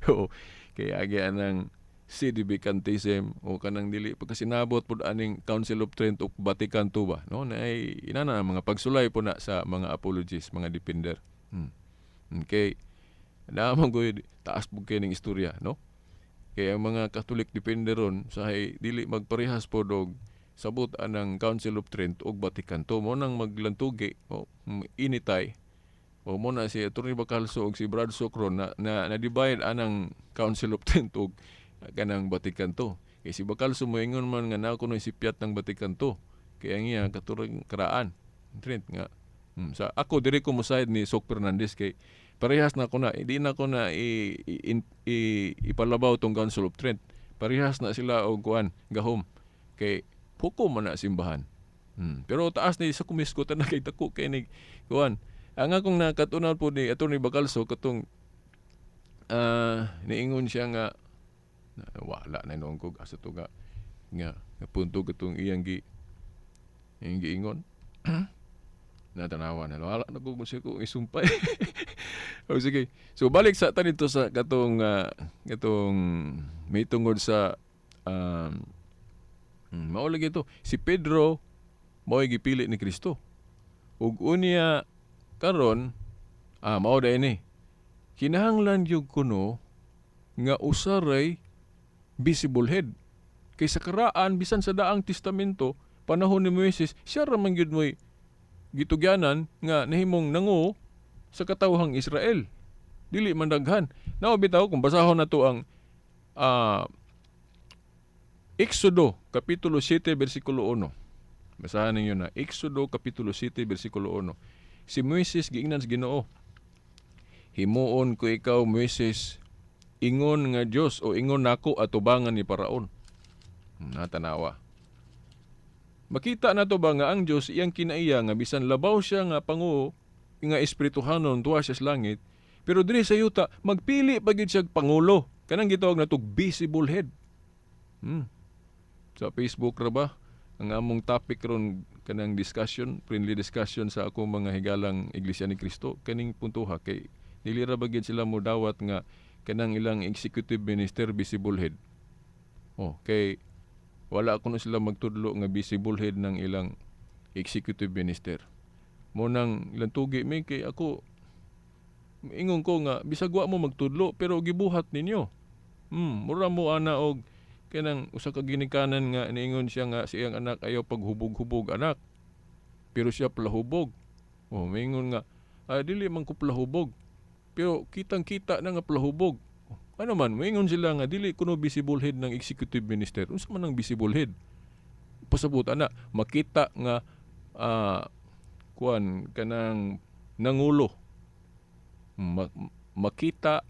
O kay agi anang sedevacantism o kanang dili pagkasinabot pod aning Council of Trent ug Vatican II ba, no? Naay inana ang mga pagsulay po na sa mga apologists, mga defender. Okay, naa man gud taas pud kay ning istorya, no? Kay ang mga Catholic defender ron sahay dili magparehas pod og sabot anang Council of Trent ug Vatican II. Mo nang maglantugi o initay o mo na si Attorney Bacalso ug si Brad Socron na divide anang Council of Trent ug kanang Vatican II. Kay si Bacalso moingon man nga naa kuno'y sipyat ng Vatican II. Kaya ang iya katurang karaan Trent nga sa ako diri ko mo-side ni Sok Fernandez kay parehas na ko na, hindi na ko na ipalabaw tong Council of Trent. Parehas na sila og kuan gahom kay hukom man na simbahan. Pero taas ni sa kumisko tanan kay dako kay ni kuan. Ang akong nakatunan po ni Attorney Bacalso katong niingon siya nga na, wala na noon ko asa to nga punto katong iyang giingon. Natanawa na wala na ko siya ko isumpay. O sige, so balik sa ta dito sa katong may tungod sa mao lagi to si Pedro, mao'y gipili ni Kristo ug unya karon mao day ni kinahanglan gyud kuno nga usa ray visible head. Kay sa karaan, bisan sa Daang Testamento, panahon ni Moises, siya ra man gyud mo'y gitugyanan nga nahimong nango sa katawhang Israel. Dili man daghan. Nao bitaw kung basahon nato ang Exodo kapitulo 7 bersikulo 1. Basahan ninyo na Exodo kapitulo 7 bersikulo 1. Si Moises giingnan sa Ginoo, "Himuon ko ikaw, Moises, ingon nga Dios o ingon nako atubangan ni Paraon." Natanawa. Makita na to ba nga ang Dios iyang kinaiya nga bisan labaw siya nga panguo nga espirituhanon tuwa siya sa langit, pero diri sa yuta magpili pa gyud siya pangulo kanang gitawag natog visible head. Sa Facebook ra ba ang among topic ron, kanang discussion, friendly discussion sa akong mga higalang Iglesia ni Cristo kaning puntuha, kay dili ra ba gyud sila modawat nga kanang ilang executive minister visible head? Oh, kay wala kuno sila magtudlo nga visible head ng ilang executive minister. Mo nang ilang tugi mi kay ako ingon ko nga bisag wa mo magtudlo pero gibuhat ninyo. Mura mo ana og kanang usa ka ginikanan nga niingon siya nga sa iyang anak, "Ayaw paghubog-hubog, anak." Pero siya palahubog. Oh, mingon nga, "Ah, dili man ko palahubog." Pero kitang-kita na nga palahubog. Oh, ano man, moingon sila nga dili kuno visible head ng executive minister. Unsa man ang visible head? Pasabot ana, makita nga kuan kanang nangulo. Makita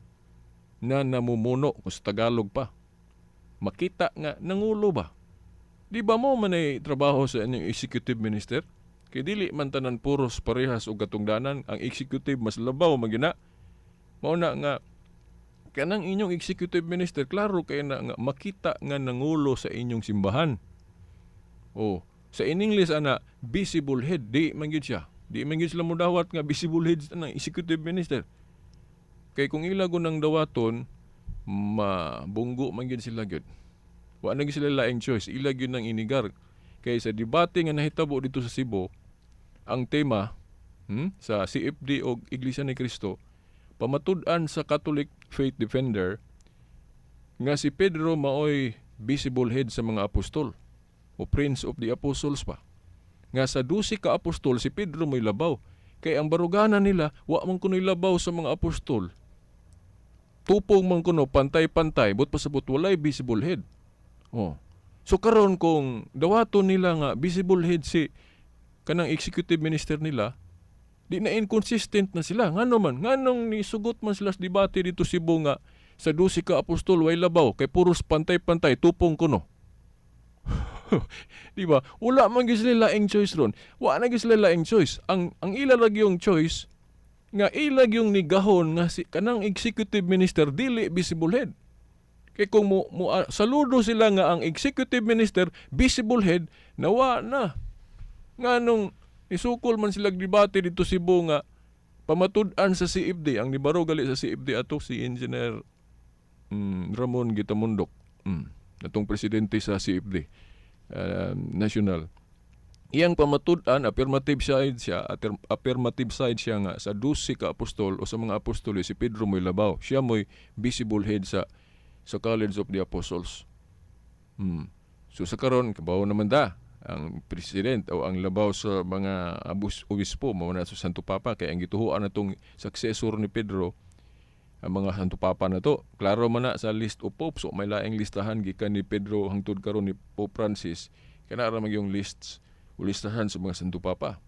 na namumuno kung sa Tagalog pa. Makita nga nangulo ba? Di ba mo man ay trabaho sa inyong executive minister? Kay dili man tanan puros parehas og katungdanan, ang executive mas labaw magina. Mao na nga kanang inyong executive minister klaro kay na nga makita nga nangulo sa inyong simbahan. Oh, sa in English ana visible head, di man gyud siya. Di man gyud sila modawat nga visible head sa ng executive minister. Kay kung ila nang dawaton, mabunggo man gyud sila gyud. Wa na gyud sila laing choice, ila gyud nang inigar. Kay sa debate nga nahitabo dito sa Cebu, ang tema sa CFD o Iglesia ni Cristo, pamatud-an sa Catholic Faith Defender nga si Pedro maoy visible head sa mga apostol o Prince of the Apostles pa. Nga sa 12 ka apostol, si Pedro mo'y labaw. Kay ang baruganan nila, wa man kuno'y labaw sa mga apostol. Tupong man kuno, pantay-pantay, but pasabot walay visible head. Oh. So karon kung dawaton nila nga visible head si kanang executive minister nila, di na inconsistent na sila. Ngano man, nganong nisugot man sila sa debate dito Cebu nga sa 12 ka apostol way labaw kay puros pantay-pantay, tupong kuno? Di ba? Wala man gyud sila laing choice ron. Wa na gyud sila laing choice. Ang ila ra gyung choice nga ila gyung nigahon nga si kanang executive minister dili visible head. Kay kung mo saludo sila nga ang executive minister visible head, nawa na. Nganong Nisukol man sila debate dito Cebu nga pamatud-an sa CFD, ang nibaro gali sa CFD ato si Engineer Ramon Gitamundok, atong presidente sa CFD national. Iyang pamatud-an, affirmative side siya, affirmative side siya nga sa 12 ka apostol o sa mga apostol, si Pedro mo'y labaw. Siya mo'y visible head sa College of the Apostles. So sa karon, kabaw naman da ang president o ang labaw sa mga abus obispo mao na sa Santo Papa, kay ang gituhuan natong successor ni Pedro ang mga Santo Papa na to. Klaro man na sa list of popes, so may laing listahan gikan ni Pedro hangtod karon ni Pope Francis, kana ra man yung lists o listahan sa mga Santo Papa.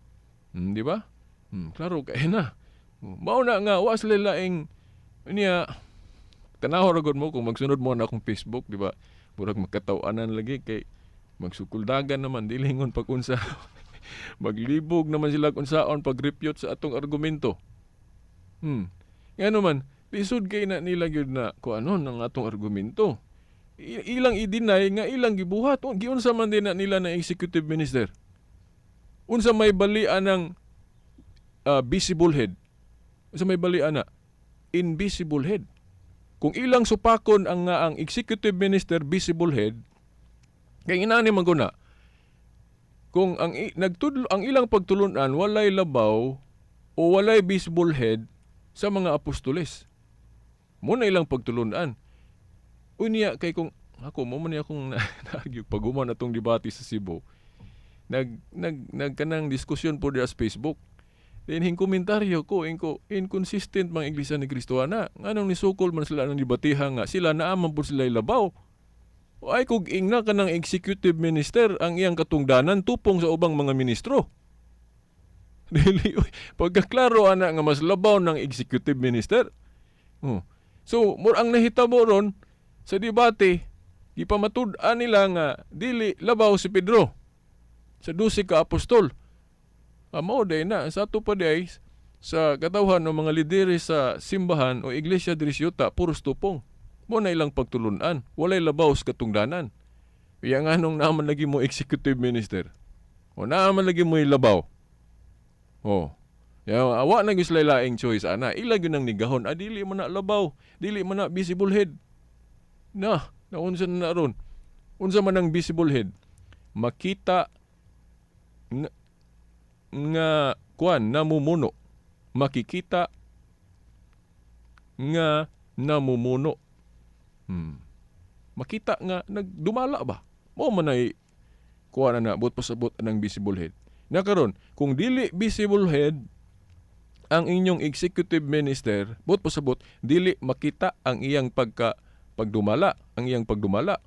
Di ba? Klaro kay na. Mao na nga wa sila laing niya. Tanaw ra gud mo kung magsunod mo na akong Facebook, di ba? Murag makataw-anan lagi kay magsukuldagan naman, dilingon pag unsa, maglibog naman sila kung saon pag-refute sa atong argumento. Ngano man, lisod kay na nila gyud na kung ano ng atong argumento. Ilang i-deny nga ilang gibuhat. O, giunsa man din na nila na executive minister. Unsa may balian ng visible head? Unsa may balian na? Invisible head. Kung ilang supakon ang nga ang executive minister visible head, kay inani man guna, kung ang nagtudlo ang ilang pagtulunan, walay labaw o walay visible head sa mga apostoles. Mo na ilang pagtulunan. Unya kay kung ako mo man ni akong na-argue pag human atong debate sa Cebu. Nag nag nagkanang diskusyon po diya sa Facebook. Then hing komentaryo ko, inko inconsistent mga Iglesia ni Cristo ana. Nganong nisukol man sila ng debatiha nga sila naaman po sila labaw? O ay kog ingna ka ng executive minister ang iyang katungdanan tupong sa ubang mga ministro. Dili uy, pagkaklaro ana nga mas labaw ng executive minister. Oh. So, mur ang nahitabo ron sa debate, gipamatud-an nila nga dili labaw si Pedro sa 12 ka apostol. Mao day na sa ato pa day sa katawhan ng mga lideres sa simbahan o iglesia diri sa yuta, puros tupong. Mo na ilang pagtulunan, walay labaw sa katungdanan. Iya nga nung naaman lagi mo executive minister. O naaman lagi mo labaw. Oh. Ya, awa na gyud sila laing choice ana. Ila gyud nang nigahon. Ah, dili man na labaw, dili man na visible head. Na, naunsa na na ron? Unsa man ang visible head? Makita nga kuan namumuno. Makikita nga namumuno. Makita nga nagdumala ba? Mo man ay kuan na na, buot pasabot ang visible head. Na karon, kung dili visible head ang inyong executive minister, buot pasabot dili makita ang iyang pagdumala, ang iyang pagdumala.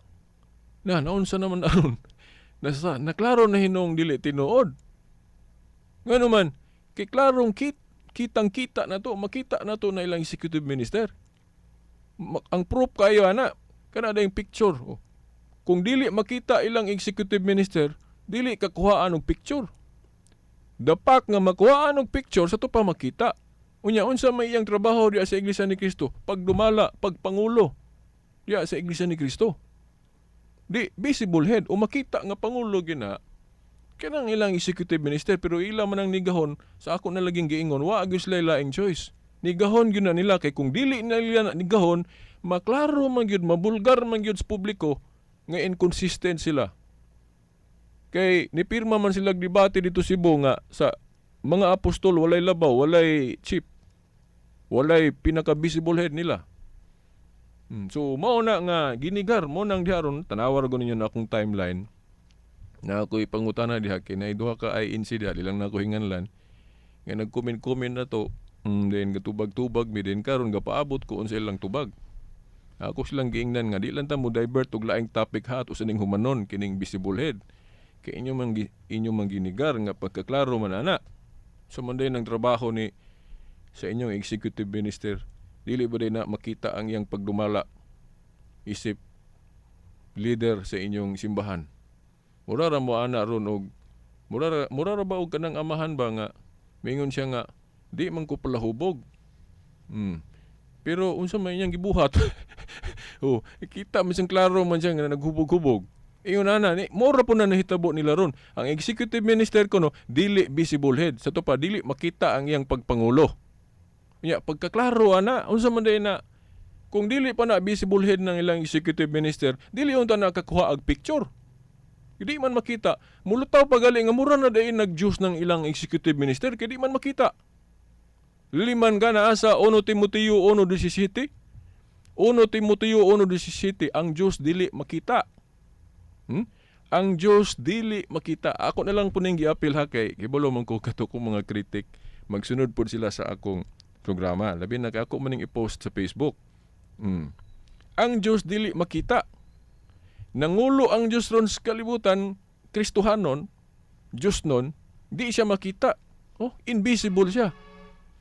Na naunsa naman aron? Nasa naklaro na hinong dili tinuod. Ngano man, kay klarong kitang-kita na to, makita na to na ilang executive minister. Ang proof kayo ana, kana yung picture. Oh. Kung dili makita ilang executive minister, dili ka kuhaan og picture. Dapat nga makuhaan og picture sa to pa makita. Unya, unsa may iyang trabaho diya sa Iglesia ni Cristo? Pagdumala, pagpangulo diya sa Iglesia ni Cristo. Di visible head o makita nga pangulo gina kanang ilang executive minister, pero ila man ang nigahon. Sa ako na laging giingon, wa gyud sila laing choice. Nigahon gyud na nila kay kung dili na nila nigahon, maklaro man gyud, mabulgar man gyud sa publiko nga inconsistent sila, kay nipirma man sila debate dito Cebu nga sa mga apostol walay labaw, walay chief, walay pinaka visible head nila. So mao na nga ginigar mo nang diha ron. Tanawa ra ninyo na akong timeline na ako'y pangutana diha kay naay duha ka INC diha, di lang nako hinganlan nga nag-comment-comment na to. Then gatubag-tubag mi din karon, gapaabot ko unsa ilang tubag. Ako silang giingnan nga di lang ta mo divert og laing topic ha ato sa ning humanon kining visible head kay inyo man ginigar nga pagkaklaro man ana. So man din ang trabaho ni sa inyong executive minister, dili ba din na makita ang iyang pagdumala isip leader sa inyong simbahan? Mura ra mo ana ron og mura ra ba og kanang amahan ba nga mingon siya nga di man ko palahubog. Pero unsa may iyang gibuhat? Oh, kita man siyang klaro man siya nga naghubog-hubog. Ingon ana ni mora po na nahitabo nila ron. Ang executive minister kuno dili visible head. Sa to pa dili makita ang iyang pagpangulo. Nya pagkaklaro ana, unsa man day na kung dili pa na visible head ng ilang executive minister, dili unta nakakuha og picture. Di man makita. Mulutaw pa gali nga mura na dayon nag-Diyos ng ilang executive minister kay di man makita. Liman ka na asa 1 Timoteo 1:17. 1 Timoteo 1:17, ang Diyos dili makita. Ang Diyos dili makita. Ako na lang po ning giapil ha, kay kibalo man ko kato kong mga critic magsunod pod sila sa akong programa. Labi na kay ako maning i-post sa Facebook. Ang Diyos dili makita. Nangulo ang Diyos ron sa kalibutan, Kristohanon, Diyos nun, di siya makita. Oh, invisible siya.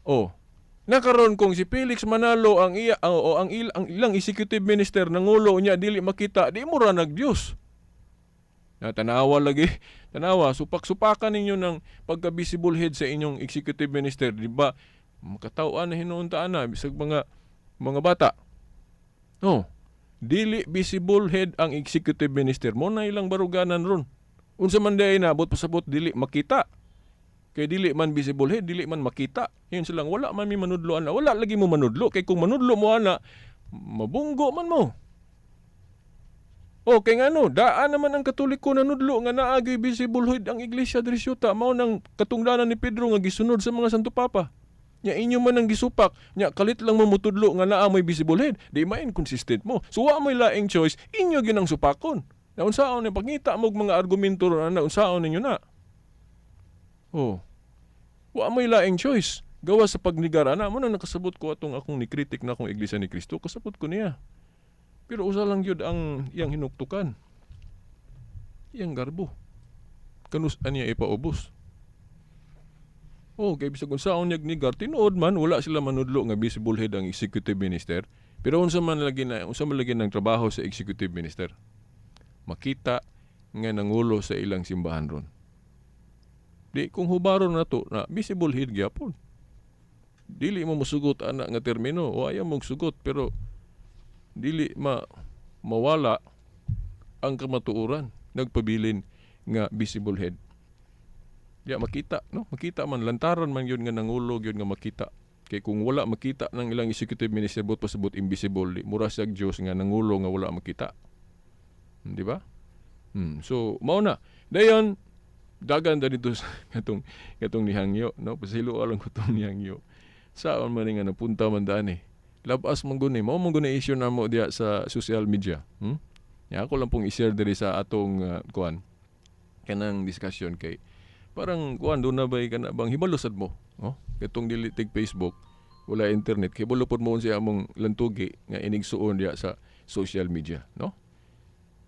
Oh. Nakaron kung si Felix Manalo ang iya o ang ilang executive minister nangulo niya dili makita, di mo ra nag-Diyos. Na tanawa lagi, tanawa supak-supakan ninyo ng pagka-visible head sa inyong executive minister, di ba? Makataw-an na hinuon ta ana bisag mga bata. No. Dili visible head ang executive minister mo na ilang baruganan ron. Unsa man diay na abot pasabot dili makita. Kay dili man visible head, dili man makita. Yun silang wala man mi manudlo ana. Wala lagi mo manudlo kay kung manudlo mo ana, mabunggo man mo. O kay ngano, daan naman ang Katoliko nanudlo nga naagay visible head ang iglesia diri syuta, mao nang katungdanan ni Pedro nga gisunod sa mga Santo Papa. Nya inyo man ang gisupak, nya kalit lang mo mutudlo nga naa mo'y visible head, di ma inconsistent mo. So wa mo'y laing choice, inyo ginang supakon. Na unsaon ni pangita mo og mga argumento ron na unsaon ninyo na. Oh. Wa mo'y laing choice. Gawa sa pagnigar ana mo na nakasabot ko atong akong ni-critic na akong Iglesia ni Cristo, kasabot ko niya. Pero usa lang gyud ang iyang hinuktukan. Iyang garbo. Kanus niya ipaubos. Oh, kay bisag unsaon niya nigar, tinuod man wala sila manudlo nga visible head ang executive minister. Pero unsa man lagi ng trabaho sa executive minister? Makita nga nangulo sa ilang simbahan ron. Di kung hubaron na to na visible head gyapon. Dili mo mosugot ana nga termino o ayaw mong sugot, pero dili ma mawala ang kamatuoran, nagpabilin nga visible head. Ya makita, no? Makita man, lantaran man yun nga nangulo yun nga makita. Kay kung wala makita ng ilang executive minister, bot pasabot invisible, di mura siya Dios nga nangulo nga wala makita. Di ba? So mao na. Dayon dagan da dito sa katong nihangyo, no? Pasilo lang ko tong nihangyo. Saan man nga napunta man daan eh. Labas man guni, mao man guni issue namo diya sa social media. Ya ako lang pong i-share diri sa atong kuan kanang discussion kay parang kuan do na bay kana bang hibalo sad mo, oh? Katong dili tig Facebook, wala internet, kay hibalo pod mo unsa among lantugi nga inigsuon diya sa social media, no?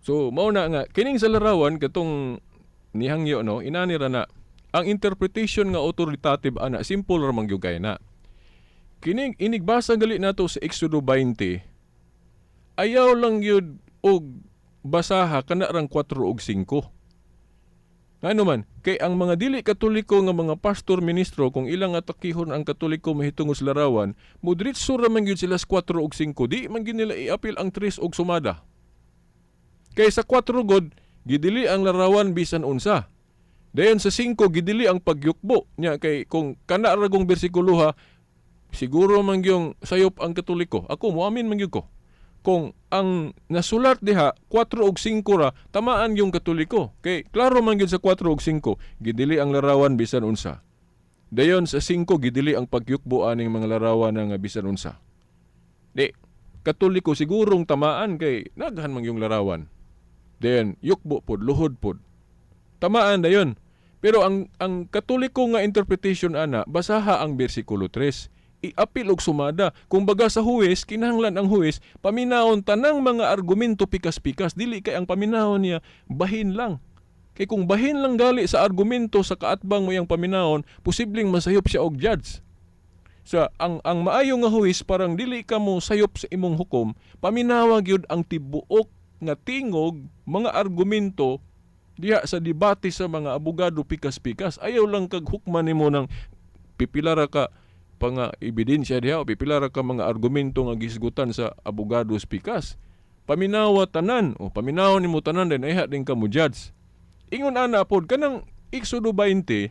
So mao na nga kining sa larawan katong nihangyo, no, inani ra na ang interpretation nga authoritative ana, simple ra man gyud kay na. Kining inigbasa gali nato sa Exodo 20, ayaw lang gyud og basaha kana rang 4 ug 5. Ngano man, kay ang mga dili Katoliko nga mga pastor ministro, kung ilang atakihon ang Katoliko mahitungod sa larawan, mudritso ra man gyud sila sa 4 ug 5, di man gyud nila iapil ang 3 ug sumada. Kay sa 4 god, gidili ang larawan bisan unsa. Dayon sa 5 gidili ang pagyukbo nya, kay kung kana ra gong bersikulo ha, siguro man gyung sayop ang Katoliko. Ako moamin man gyud ko. Kung ang nasulat diha 4 ug 5 ra, tamaan yung Katoliko. Kay klaro man gyud sa 4 ug 5, gidili ang larawan bisan unsa. Dayon sa 5 gidili ang pagyukbo aning mga larawan nga bisan unsa. Di Katoliko sigurong tamaan kay naghan man yung larawan. Dayon yukbo pod, luhod pod. Tamaan dayon. Pero ang Katoliko nga interpretation ana, basaha ang bersikulo 3. Iapil og sumada. Kung baga sa huwes, kinahanglan ang huwes paminawon tanang mga argumento pikas-pikas, dili kay ang paminawon niya bahin lang. Kay kung bahin lang gali sa argumento sa kaatbang mo iyang paminawon, posibleng masayop siya og judge. Sa ang maayo nga huwes parang dili ka mo sayop sa imong hukom, paminawa gyud ang tibuok nga tingog mga argumento diha sa debate sa mga abogado pikas-pikas. Ayaw lang kag hukman nimo ng pipilara ka pa nga ebidensya diha o pipilara ka mga argumento nga gisgutan sa abogado pikas. Paminawa tanan. O paminaw nimo tanan, then ayha din ka mo judge. Ingon ana pod kanang Exodo 20,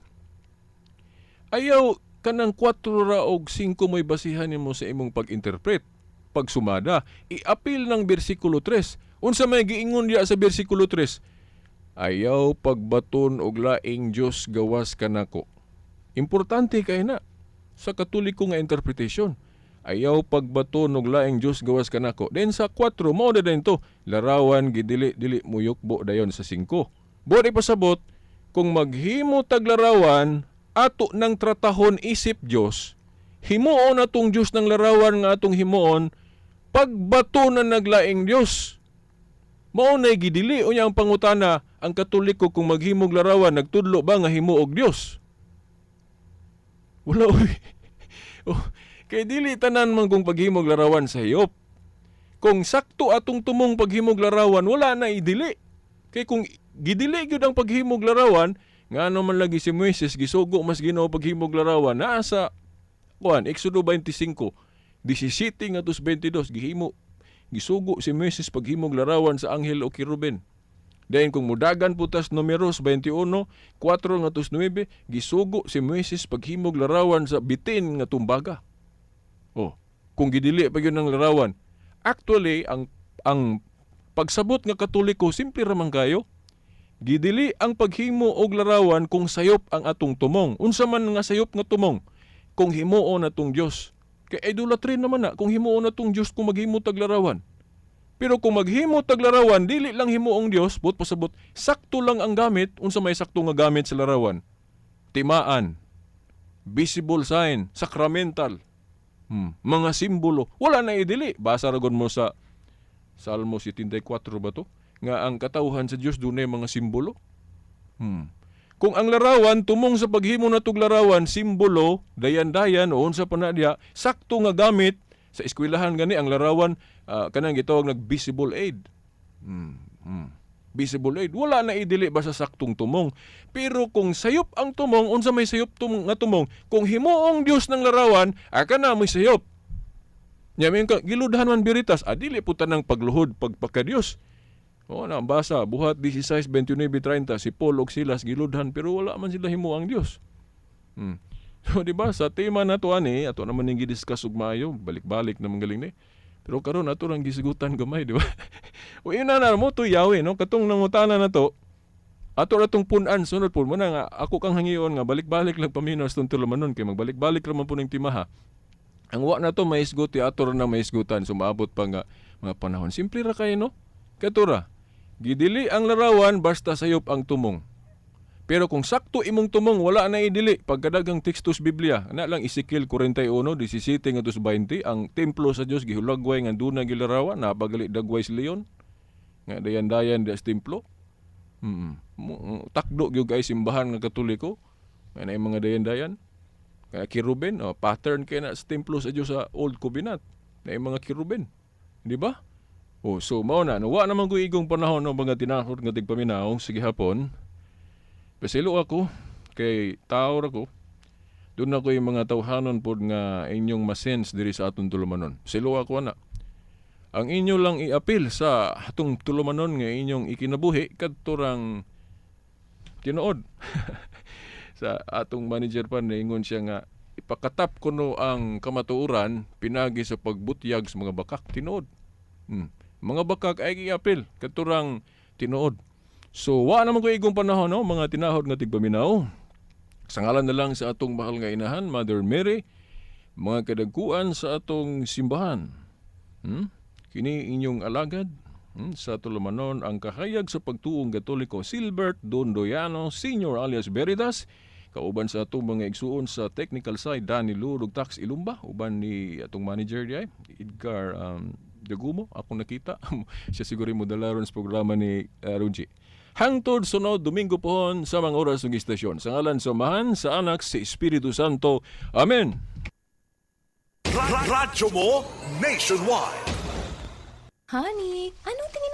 ayaw kanang 4 ra og 5 mo'y basihan nimo sa imong pag-interpret, pagsumada. I-apil ng bersikulo 3. Unsa may giingon diya sa bersikulo 3? Ayaw pagbaton og laing Dios gawas kanako. Importante kay na sa Katoliko nga interpretation. Ayaw pagbaton og laing Dios gawas kanako. Then sa 4, mao na din to. Larawan gidili, dili muyukbo dayon sa 5. Buot ipasabot, kung maghimo tag larawan, ato nang tratahon isip Dios, himuon atong Dios ng larawan nga atong himuon, pagbato na naglaing Dios. Mao nay gidili. Unya ang pangutana, ang Katoliko kung maghimog larawan, nagtudlo ba nga himuog Dios? Wala oy. Oh, kay dili tanan man kung paghimog larawan sa hiyop. Kung sakto atong tumong paghimog larawan, wala na idili. Kay kung gidili gyud ang paghimog larawan, ngano man lagi si Moises gisugo mas Ginoo paghimog larawan naa sa kuan Exodo 25 17 ngadto 22, gihimo, gisugo si Moises paghimog larawan sa anghel o kerubin. Dayon kung mudagan putas Numeros 21, 4 ngadto 9, gisugo si Moises paghimog larawan sa bitin nga tumbaga. Oh, kung gidili pa gyud ang larawan. Actually, ang pagsabot nga Katoliko simple ra man kayo. Gidili ang paghimo og larawan kung sayop ang atong tumong. Unsa man nga sayop nga tumong? Kung himuon atong Dios. Kay idolatry naman na kung himuon atong Dios kung maghimo tag larawan. Pero kung maghimo tag larawan, dili lang himuong Dios, buot pasabot, sakto lang ang gamit. Unsa may sakto nga gamit sa larawan? Timaan, visible sign, sacramental. Mga simbolo. Wala na idili. Basa ra gud mo sa Salmo 74 ba to? Nga ang katawhan sa Dios dunay mga simbolo. Kung ang larawan tumong sa paghimo natog larawan simbolo, dayan-dayan o unsa pa na diya, sakto nga gamit sa eskwelahan gani ang larawan, kanang gitawag nag visible aid. Visible aid. Wala na idili ba sa saktong tumong. Pero kung sayop ang tumong, unsa may sayop tumong, nga tumong? Kung himuong Dios ng larawan, aka na may sayop. Nya ka giludhan man Veritas, adili po tanang pagluhod pagpaka Dios. O na basa Buhat 16:29-30, si Paul ug Silas giludhan pero wala man sila himuang Dios. So di ba sa tema nato ani, ato naman ning gidiscuss ug maayo, balik-balik naman galing ni. Pero karon ato rang gisigutan gamay, di ba? O ina na mo to yawe no, katong nangutana na to. Ato ra tong pun-an sunod po mo na nga ako kang hangion nga balik-balik lang paminaw sa tulumanon kay magbalik-balik ra man po ning timaha. Ang wa na to maisgot, ato ra na maisgutan sumaabot pa nga mga panahon. Simple ra kayo no. Katura. Gidili ang larawan basta sayop ang tumong. Pero kung sakto imong tumong, wala na idili pagkadagang tekstos Biblia. Ana lang Ezekiel 41, 17 ngadto 20, ang templo sa Dios gihulagway nga duna gilarawan, napagali dagway si leon nga dayan-dayan di sa templo. Takdo gyud kay simbahan nga Katoliko nga naay mga dayan-dayan. Kaya kerubin, oh, pattern kay na sa templo sa Dios sa Old Covenant. Naay mga kerubin. Di ba? Oh, so mao na no, wa naman ko igong panahon no, mga tinahod nga tigpaminaw sige hapon. Pasilo ako kay tao ra ko. Doon ako yung mga tawhanon pod nga inyong masense diri sa atong tulumanon. Silo ako ana. Ang inyo lang iapil sa atong tulumanon nga inyong ikinabuhi kadto rang tinuod. Sa atong manager pa naingon siya nga ipakatap kuno ang kamatuoran pinagi sa pagbutyag sa mga bakak tinuod. Mga bakak ay giapil kadto rang tinuod. So wa naman ko igong panahon no, mga tinahod nga tigpaminaw. Sa ngalan na lang sa atong mahal nga inahan, Mother Mary, mga kadagkuan sa atong simbahan. Kini inyong alagad sa tulumanon, ang kahayag sa pagtuong Katoliko, Silbert Dondoyano Senior alias Veritas, kauban sa atong mga igsuon sa technical side, Danny Lu ug Tax Ilumba, uban ni atong manager diay, Edgar Dagumo, akong nakita. Siya siguro mo dalaron sa programa ni Ruji. Hangtod sunod Domingo pohon sa mga oras ng istasyon. Sa ngalan sa Amahan, sa Anak, sa Espiritu Santo. Amen. Radyo mo nationwide. Honey, anong tingin